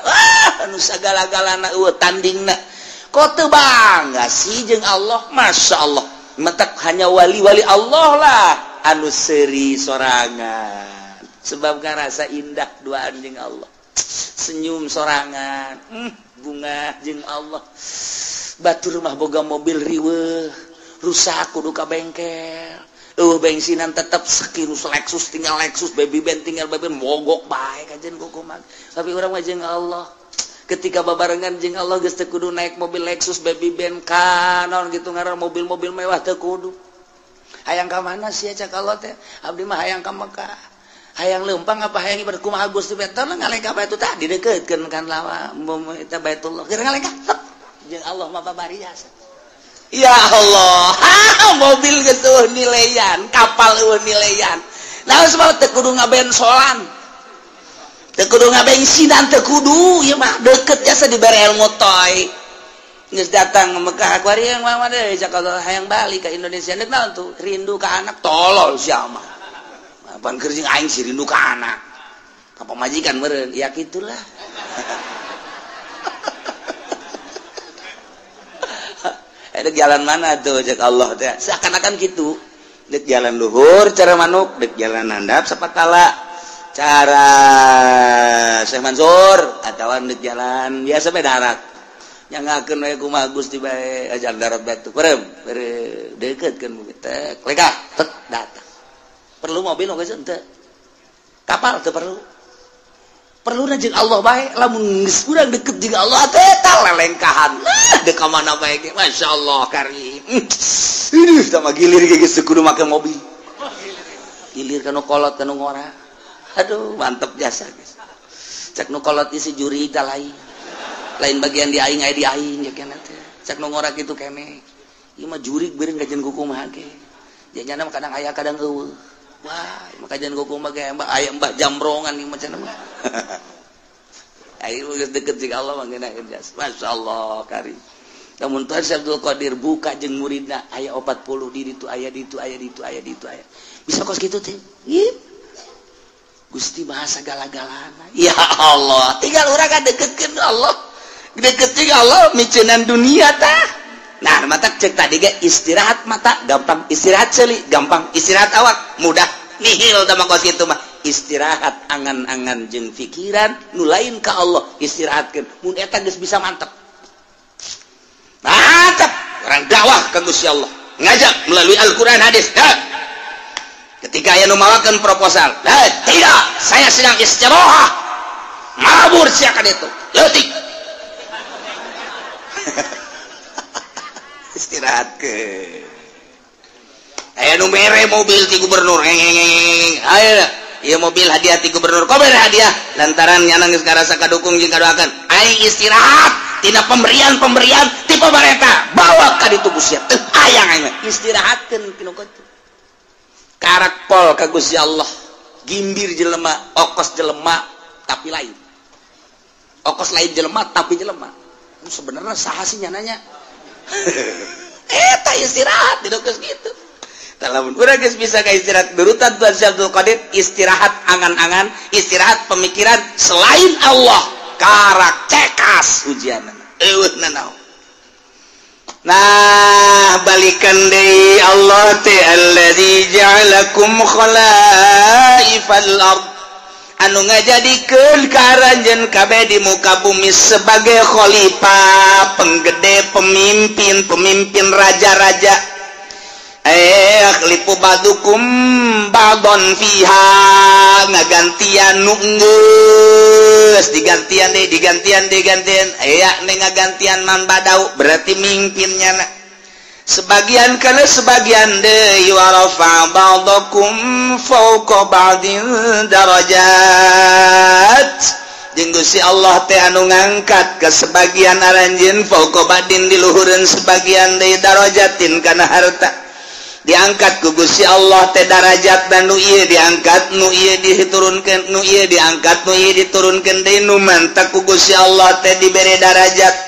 anu sagala-galana eueuh tandingna. Kok teu bangga sih jeung Allah? Masya Allah. Mentak hanya wali-wali Allah lah anu seuri sorangan. Sebab ngarasa indah duaan jeung Allah. Senyum sorangan, bunga jeung Allah. Batur mah boga mobil riweuh, rusak kudu ka bengkel. Eueuh bensinan tetep sekirus Lexus tinggal Lexus, baby band tinggal baby band, mogok bae kajen kukuman. Tapi urang mah jeung Allah. Ketika babarengan jeung Allah geus teu kudu naik mobil Lexus, baby band kanon gitu ngaran mobil-mobil mewah teu kudu. Hayang ka mana sia cak Allah teh? Abdi mah hayang ka Mekah. Hayang leumpang apa hayang ibadah kumaha Gusti teh ngalengkah bae tah didekeutkeun kan lawa eta Baitullah. Keur ngalengkah jeung Allah mah babari jasa. Ya Allah, mobil geus eueuh nileyan, kapal eueuh nileyan. Nah sebab teu kudu ngabensolan. Teu kudu ngabensinan teu kudu, ieu mah deket jasa dibere ilmu toy. Geus datang ke Mekah kuari yang mah deui cak Allah hayang balik ka Indonesia deuk naon tuh? Rindu ka anak tolol sia mah. Apaan keur jeung aing si rindu ka anak. Ka pamajikan meureun, ya kitulah. Dek jalan mana tuh cek Allah teh seakan-akan gitu dek jalan luhur cara manuk dek jalan handap sapatala cara Syekh Mansur atawa dek jalan biasa bae darat nyangakeun we kumaha Gusti bae ajar darat batu perem deuketkeun teh lekah tet datang perlu mobil oge henteu kapal teu perlu perlu jeung Allah bae lamun geus urang deket jeung Allah teh ta lelengkahan dek ka mana bae ge masyaallah karim ih tah mah gilir ge geus kudu make mobil gilir ka nu kolot ka nu ngora aduh mantep jasa geus cek nu kolot isi juri tah lain lain bagian di aing aya di aing ya kana teh cek nu ngora kitu kene ieu mah jurig beureun kajian kumaha ge janyana mah kadang aya kadang eueuh. Wah, maka jangan gogo mah ge aya mbah jamrongan ieu macam mah. Ayo geus deket jeung Allah mah ngeunaheun jas. Masyaallah karim. Lamun Tuhan Syekh Abdul Qadir buka jeung muridna aya 40 di ditu aya ditu aya ditu aya ditu aya. Bisa kos kitu teh. Gusti maha sagala-galana. Ya Allah, tinggal urang kadeketkeun Allah. Deket jeung Allah miceunan dunia tah. Nah, mata cek tadi ge istirahat mata gampang, istirahat seuli gampang, istirahat awak mudah. Nihil tah mah kos kitu mah. Istirahat angan-angan jeung pikiran nu lain ka Allah istirahatkeun. Mun eta geus bisa mantep. Mantep orang dakwah ka Gusti Allah. Ngajak melalui Al-Qur'an hadis. Nah. Ketika aya nu mawakeun proposal, tidak, saya sedang istirahat. Mabur sia ka ditu. Leutik. Istirahat ke aya nu mere mobil ti gubernur ayo ieu mobil hadiah ti gubernur kok mere hadiah lantaran nyana geus ngarasa kadukung jeung kadoakeun aing istirahat tina pemberian-pemberian ti pamarentah bawa ka ditu Gusti teu hayang aing istirahatkeun pinu kitu karak pol ka Gusti Allah gimbir jelema okos jelema tapi lain okos lain jelema tapi jelema sebenarnya saha sih nyananya eta istirahat di geus kitu. Tah lamun urang geus bisa ka istirahat berutan Tuhan Syekh Abdul Qadir istirahat angan-angan, istirahat pemikiran selain Allah karak cekas ujianna. Eueuh nanaon. Nah, balikan deui Allah teh allazi ja'alakum khalaifal ard. Anu ngajadikeun ka aranjeun kabeh di muka bumi sebagai khalifah, penggede, pemimpin, pemimpin raja-raja. Khalifu ba'dukum ba'don fiha ngagantian nu geus digantian deui digantian digantian aya ne ngagantian man badau berarti mimpinnya na. Sebagian kana sebagian deui wa rafa ba'dakum fawqa ba'din darajat jeung Gusti Allah teh anu ngangkat ka sebagian aranjeun fawqa ba'din di luhureun sebagian deui darajatin kana harta diangkat ku Gusti Allah teh darajat dan nu ieu diangkat nu ieu diturunkeun nu ieu diangkat nu ieu diturunkeun deui nu mantak ku Gusti Allah teh dibere darajat.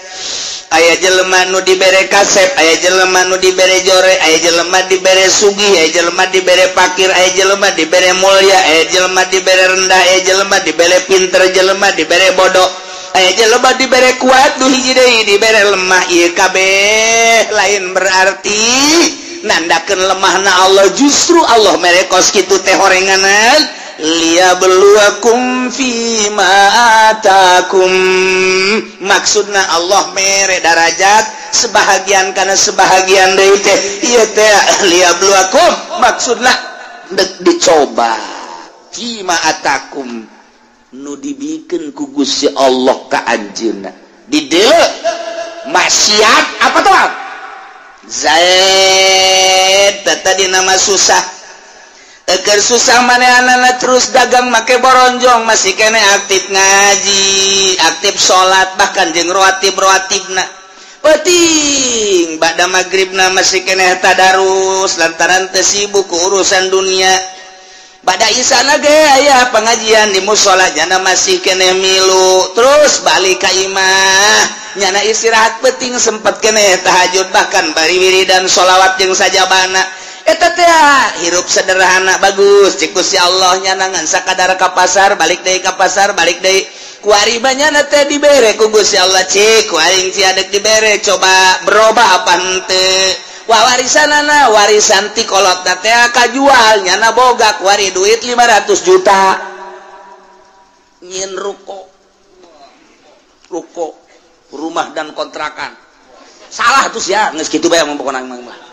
Aya jelema nu dibere kasep, aya jelema nu dibere jore, aya jelema dibere sugih, aya jelema dibere pakir, aya jelema dibere mulia, aya jelema dibere rendah, aya jelema dibere pinter, jelema dibere bodoh, aya jelema dibere kuat, nu hiji deui dibere lemah. Ieu kabeh lain berarti nandakeun lemahna Allah, justru Allah mere kos kitu teh horenganan Liyabluwakum fima atakum. Maksudna Allah mere darajat sebahagian karena sebahagian deui teh ieu teh liyabluwakum maksudna dek dicoba fima atakum nu dibikeun ku Gusti Allah ka anjeunna. Di dieu maksiat apa toat? Zaid tadi nama susah. Eker susah manehanana terus dagang make boronjong masih kene aktif ngaji, aktif salat bahkan jeung rawatib-rawatibna. Penting ba'da magribna masih kene tadarus lantaran teu sibuk ku urusan dunia. Ba'da isana ge aya pengajian di musala jana masih kene milu terus balik ka imah. Nyana istirahat penting sempet kene tahajud bahkan bari wiridan sholawat jeung sajabana. Eta teh hirup sederhana bagus cik Gusti Allah nyanangan sakadar ka pasar balik deui ka pasar balik deui kuari banyana teh dibere ku Gusti Allah cik ku aing ciadek dibere coba berubah apa henteu wa warisanana warisan ti kolotna teh kajual nyana boga kuari duit 500 juta nyieun ruko ruko rumah dan kontrakan salah tuh ya geus kitu bae pokona mah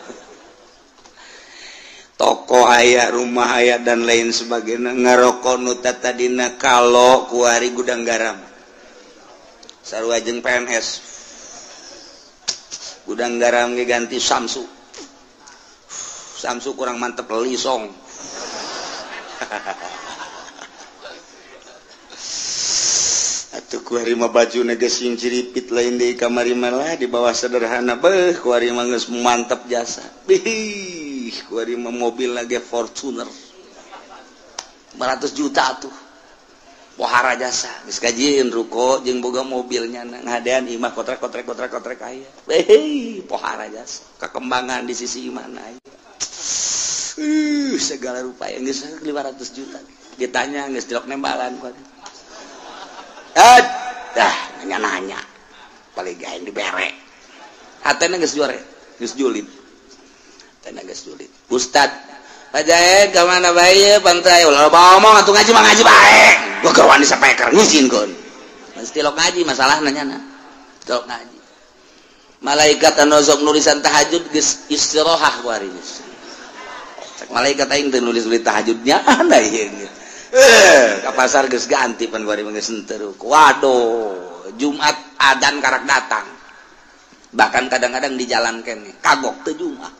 toko aya rumah aya dan lain sebagainya ngaroko nu tadina kalau kuari gudang garam sarua jeung PNS gudang garam ge ganti Samsu Samsu kurang mantep lisong atuh kuari mah bajuna geus ciripit lain deui kamari mah di bawah sederhana beuh kuari mah geus mantep jasa bih kuari mah mobil lagi Fortuner 500 juta tuh pohara jasa geus kajieun ruko jeung boga mobilnya ngadean imah kotrek kotrek kotrek kotrek aya beuh pohara jasa kekembangan di sisi imahna aya segala rupa yang geus 500 juta ditanya geus dilok nembalan kuari dah nanya-nanya paling gaeng dibere hatena geus juare geus julid hatena geus julid Ustad Pajae ka mana bae pantai ulah loba omong atuh ngaji mah ngaji bae gua keur wani sapeker ngizinkeun mesti lok ngaji masalahna nyana lok ngaji malaikat anu sok nulisan tahajud geus istirahat kuari geus cek malaikat aing teu nulis-nulis tahajudnya anda ieu ke pasar geus ganti pan kuari geus henteu. Waduh, Jumat adan karak datang. Bahkan kadang-kadang di jalan kene kagok teu Jumat.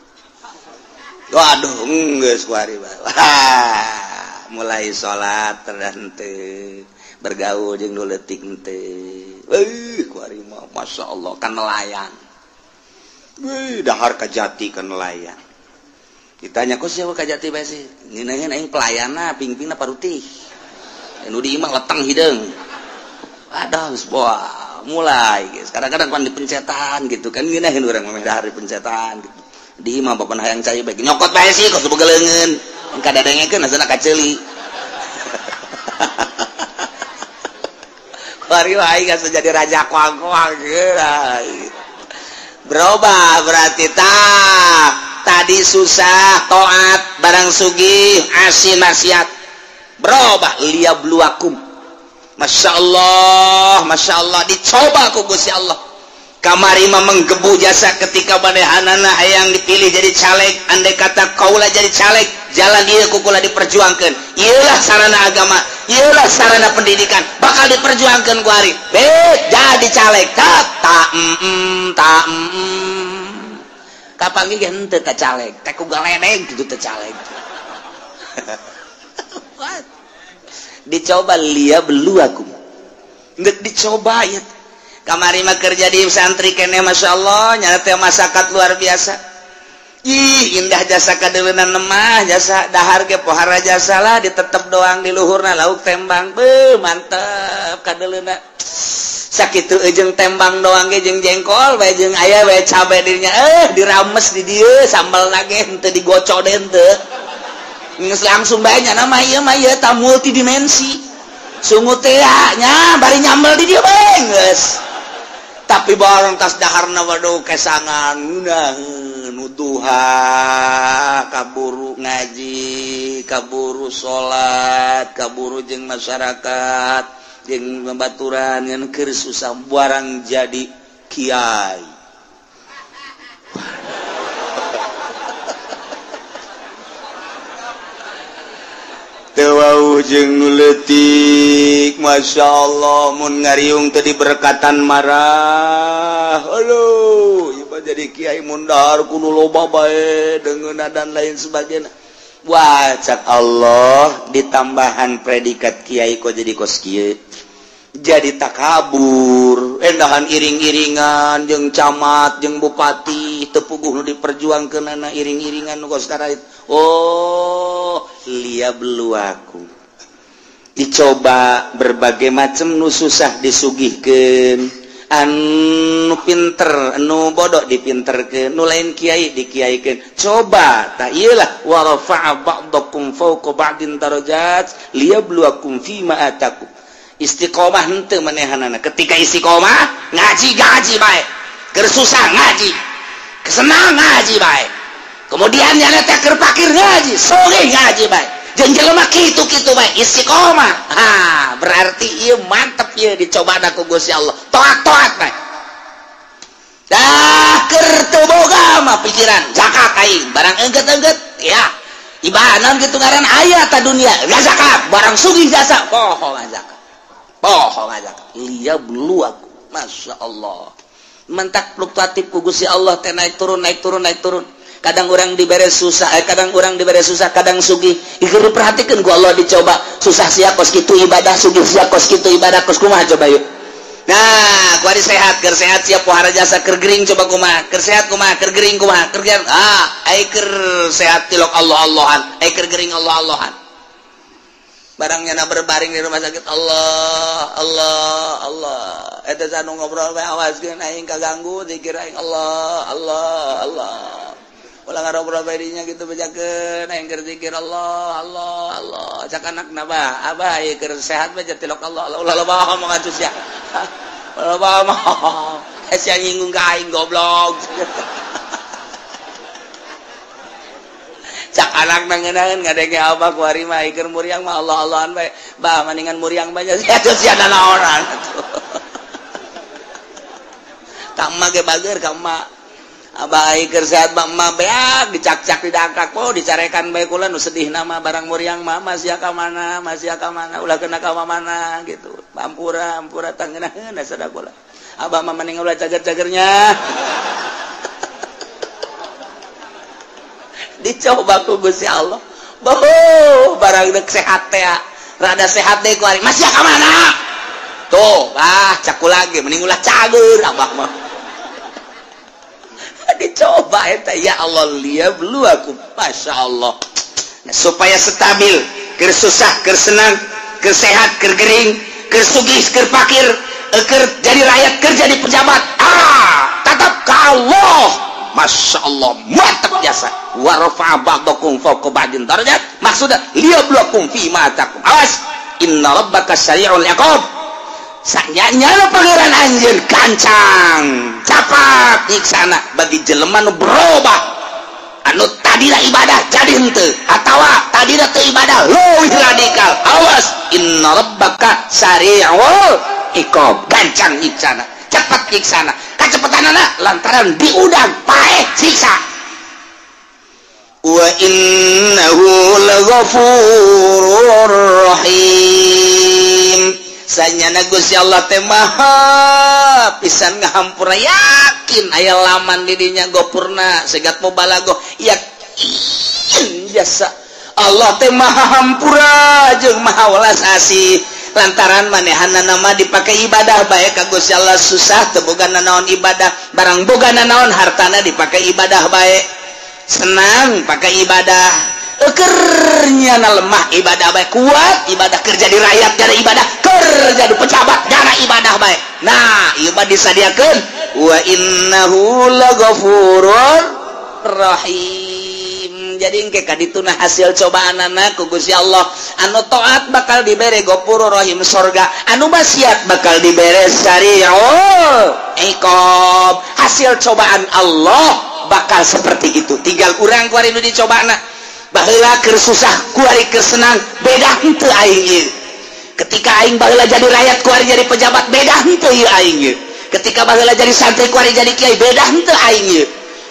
Waduh, geus kuari. Wah, mulai salat terhenteu, bergaul jeung nu leutik henteu. Kuari mah masyaallah kan nelayan. Wih, dahar kajati kan nelayan. Ditanya kok siapa kajati bae sih? Ngeunaheun aing pelayanna pingpingna parutih. Nu di imah leteng hideung. Aduh, geus boa, mulai guys. Kadang-kadang pan dipencetan gitu kan ngeunaheun urang mah dahar dipencetan gitu. Di imah bapan hayang cai bae nyokot bae sih kos boga leungeun. Kadadengekeun asana kaceuli. Kuari aing geus jadi raja koang-koang geus. Berubah berarti tah. Tadi susah toat barang sugih asin maksiat berubah liyabluwakum. Masya Allah dicoba ku Gusti Allah. Kamari mah menggebu jasa ketika manehanana hayang dipilih jadi caleg, andai kata kaula jadi caleg jalan ieu ku kula diperjuangkeun, ieulah sarana agama, ieulah sarana pendidikan bakal diperjuangkeun ku ari jadi caleg tak ta ta kapanggih ge henteu ka caleg teh ku galedeg kitu teh caleg. Dicoba liyabluwakum geus dicoba ieu kamari mah kerja di santri keneh masyaallah nyana teh masakat luar biasa. Ih indah jasa kadeuleunna mah jasa dahar ge pohara jasa lah ditetep doang di luhurna lauk tembang beuh mantep kadeuleunna. Sakitu jeung tembang doang ge jeung jengkol bae jeung aya bae cabe dirinya dirames di dieu sambal ge henteu digocok deui henteu geus langsung bae nya mah ieu ta multidimensi sungut teh nya bari nyambel di dieu bae geus. Tapi barang tas daharna waduh kesangan ngeunaheun nu duha kaburu ngaji kaburu salat kaburu jeung masyarakat jeung babaturan ngan keur susah barang jadi kiai. Teu jeung nu leutik Masya Allah mun ngariung teu diberkatan marah. Aduh ieu mah jadi kiai mun dahar kudu loba bae deungeunna dan lain sebagainya. Wah cak Allah ditambahan predikat kiai kok jadi kos kieu. Jadi takabur endahan iring-iringan jeung camat jeung bupati teu puguh nu diperjuangkeunana iring-iringan nu kos karait. Oh liyabluwakum dicoba berbagai macam nu susah disugihkeun anu pinter anu bodoh dipinterkeun nu lain kiai dikiaikeun coba tah ieu lah wa rafa'a ba'dakum fawqa ba'din darajat liyabluwakum fima atakum. Istiqomah henteu manehanana ketika istiqomah ngaji-ngaji bae keur susah ngaji kesenang ngaji bae kemudian nyana teh keur pakir ngaji sogeh ngaji bae jeung jelema kitu-kitu bae istiqomah. Ha berarti ieu mantep ieu dicobana ku Gusti Allah toat-toat bae dah keur teu boga mah pikiran zakat aing barang engget-engget ya ibanan kitu ngaran aya ta dunia zakat barang sugih jasa poho zakat poho zakat liyabluwakum. Masya Allah mentak fluktuatif ku Gusti Allah teh naik turun naik turun naik turun. Kadang orang dibere susah, kadang orang dibere susah, kadang sugih. Ieu diperhatikeun ku Allah dicoba. Susah sia kos kitu ibadah, sugih sia kos kitu ibadah, kos kumaha coba yuk. Nah, ku ari sehat, keur sehat sia pohara jasa keur gering coba kumaha, keur sehat kumaha, keur gering kumaha, keur gering. Ah, ai keur sehat tilok Allah-Allahan, ai keur gering Allah-Allahan. Barang nyana berbaring di rumah sakit Allah, Allah, Allah. Eta sanu ngobrol bae awaskeun aing kaganggu zikir aing Allah, Allah, Allah. Ulah ngarobrol bae dinya gitu bejakeun aing keur zikir Allah, Allah, Allah. Cak anakna bah, abah ieu keur sehat bae tilok Allah, Allah. Ulah loba omong atuh sia. Ulah loba omong. Sia nyinggung ka aing goblok. Cak anak nangeunaheun ngadenge abah ku ari mah keur muriang mah Allah-Allahan bae. Bah maningan muriang bae sia atuh sia nanaonan atuh. Ka emak ge bager ka emak. Abah keur sehat mah emak beak dicakcak didangkak oh dicarekan bae kula nu sedih nama barang muriang mah masih ka mana masih ka mana ulah kena ka mana gitu. Ampura ampura tangeunaheun sada kula. Abah mah mending ulah cager-cagernya. Dicoba ku Gusti Allah. Boh barang deuk sehat teh rada sehat deui ku ari masih ka mana? Tuh, ah caku lagi mending ulah cager abah mah. Dicoba eta ya Allah liyabluwakum. Masya Allah. Nah, supaya stabil keur susah keur senang keur sehat keur gering keur sugih keur pakir keur jadi rakyat keur jadi pejabat ah tetap ka Allah. Masya Allah mantap jasa wa rafa'a ba'dakum fawqa ba'din darajat maksudna liyabluwakum fi ma atakum. Awas inna rabbaka sari'ul iqab. Sanyanya pangeran anjeun gancang capat nyiksana bagi jelema nu berubah anu tadina ibadah jadi henteu atawa tadina teu ibadah leuwih radikal. Awas inna rabbaka sari'ul iqab gancang nyiksana cepat nyiksana kacepetanana lantaran diudang paeh siksa. Wa innahu laghafurur rahim. Sanyana Gusti Allah teh maha pisan ngahampura yakin aya laman di dinya gopurna segat mubalago yakin jasa Allah teh maha hampura jeung maha welas asih lantaran manehanna mah dipake ibadah bae ka Gusti Allah susah teu boga nanaon ibadah barang boga nanaon hartana dipake ibadah bae senang pake ibadah ekernya na lemah ibadah baik kuat ibadah kerja di rakyat jara ibadah kerja di pejabat jara ibadah baik. Nah ieu mah disadiakeun wa innahu laghafurur rahim. Jadi engke kadituna hasil cobaanana ku Gusti Allah anu taat bakal dibere ghafurur rahim sorga anu maksiat bakal dibere sari'ul iqab. Hasil cobaan Allah bakal seperti itu. Tinggal urang kuari nu dicobana. Baheula keur susah kuari keur senang, beda henteu aing ieu. Ketika aing baheula jadi rakyat kuari jadi pejabat, beda henteu ieu aing ieu. Ketika baheula jadi santri kuari jadi kiai, beda henteu aing ieu.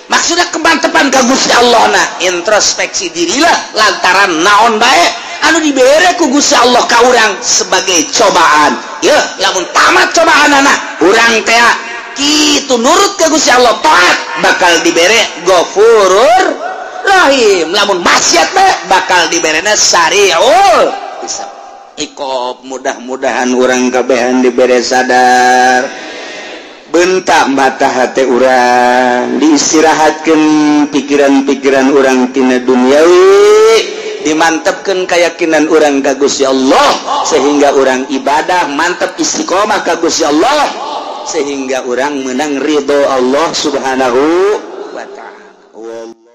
Maksudnya kemantepan ka Gusti Allah na, introspeksi dirilah lantaran naon bae anu dibere ku Gusti Allah ka urang sebagai cobaan. Yeuh, lamun tamat cobaanana, urang teh kitu nurut ka Gusti Allah, taat bakal dibere Ghafurur Rahim. Lamun maksiat bae bakal diberena Sariul Hisab. Ikob, mudah-mudahan urang kabehan dibere sadar. Bentak mata hati urang, diistirahatkan pikiran-pikiran urang tina duniawi, dimantapkan keyakinan urang ka Gusti Allah sehingga urang ibadah mantap istiqomah ka Gusti Allah sehingga urang menang ridho Allah Subhanahu wa ta'ala.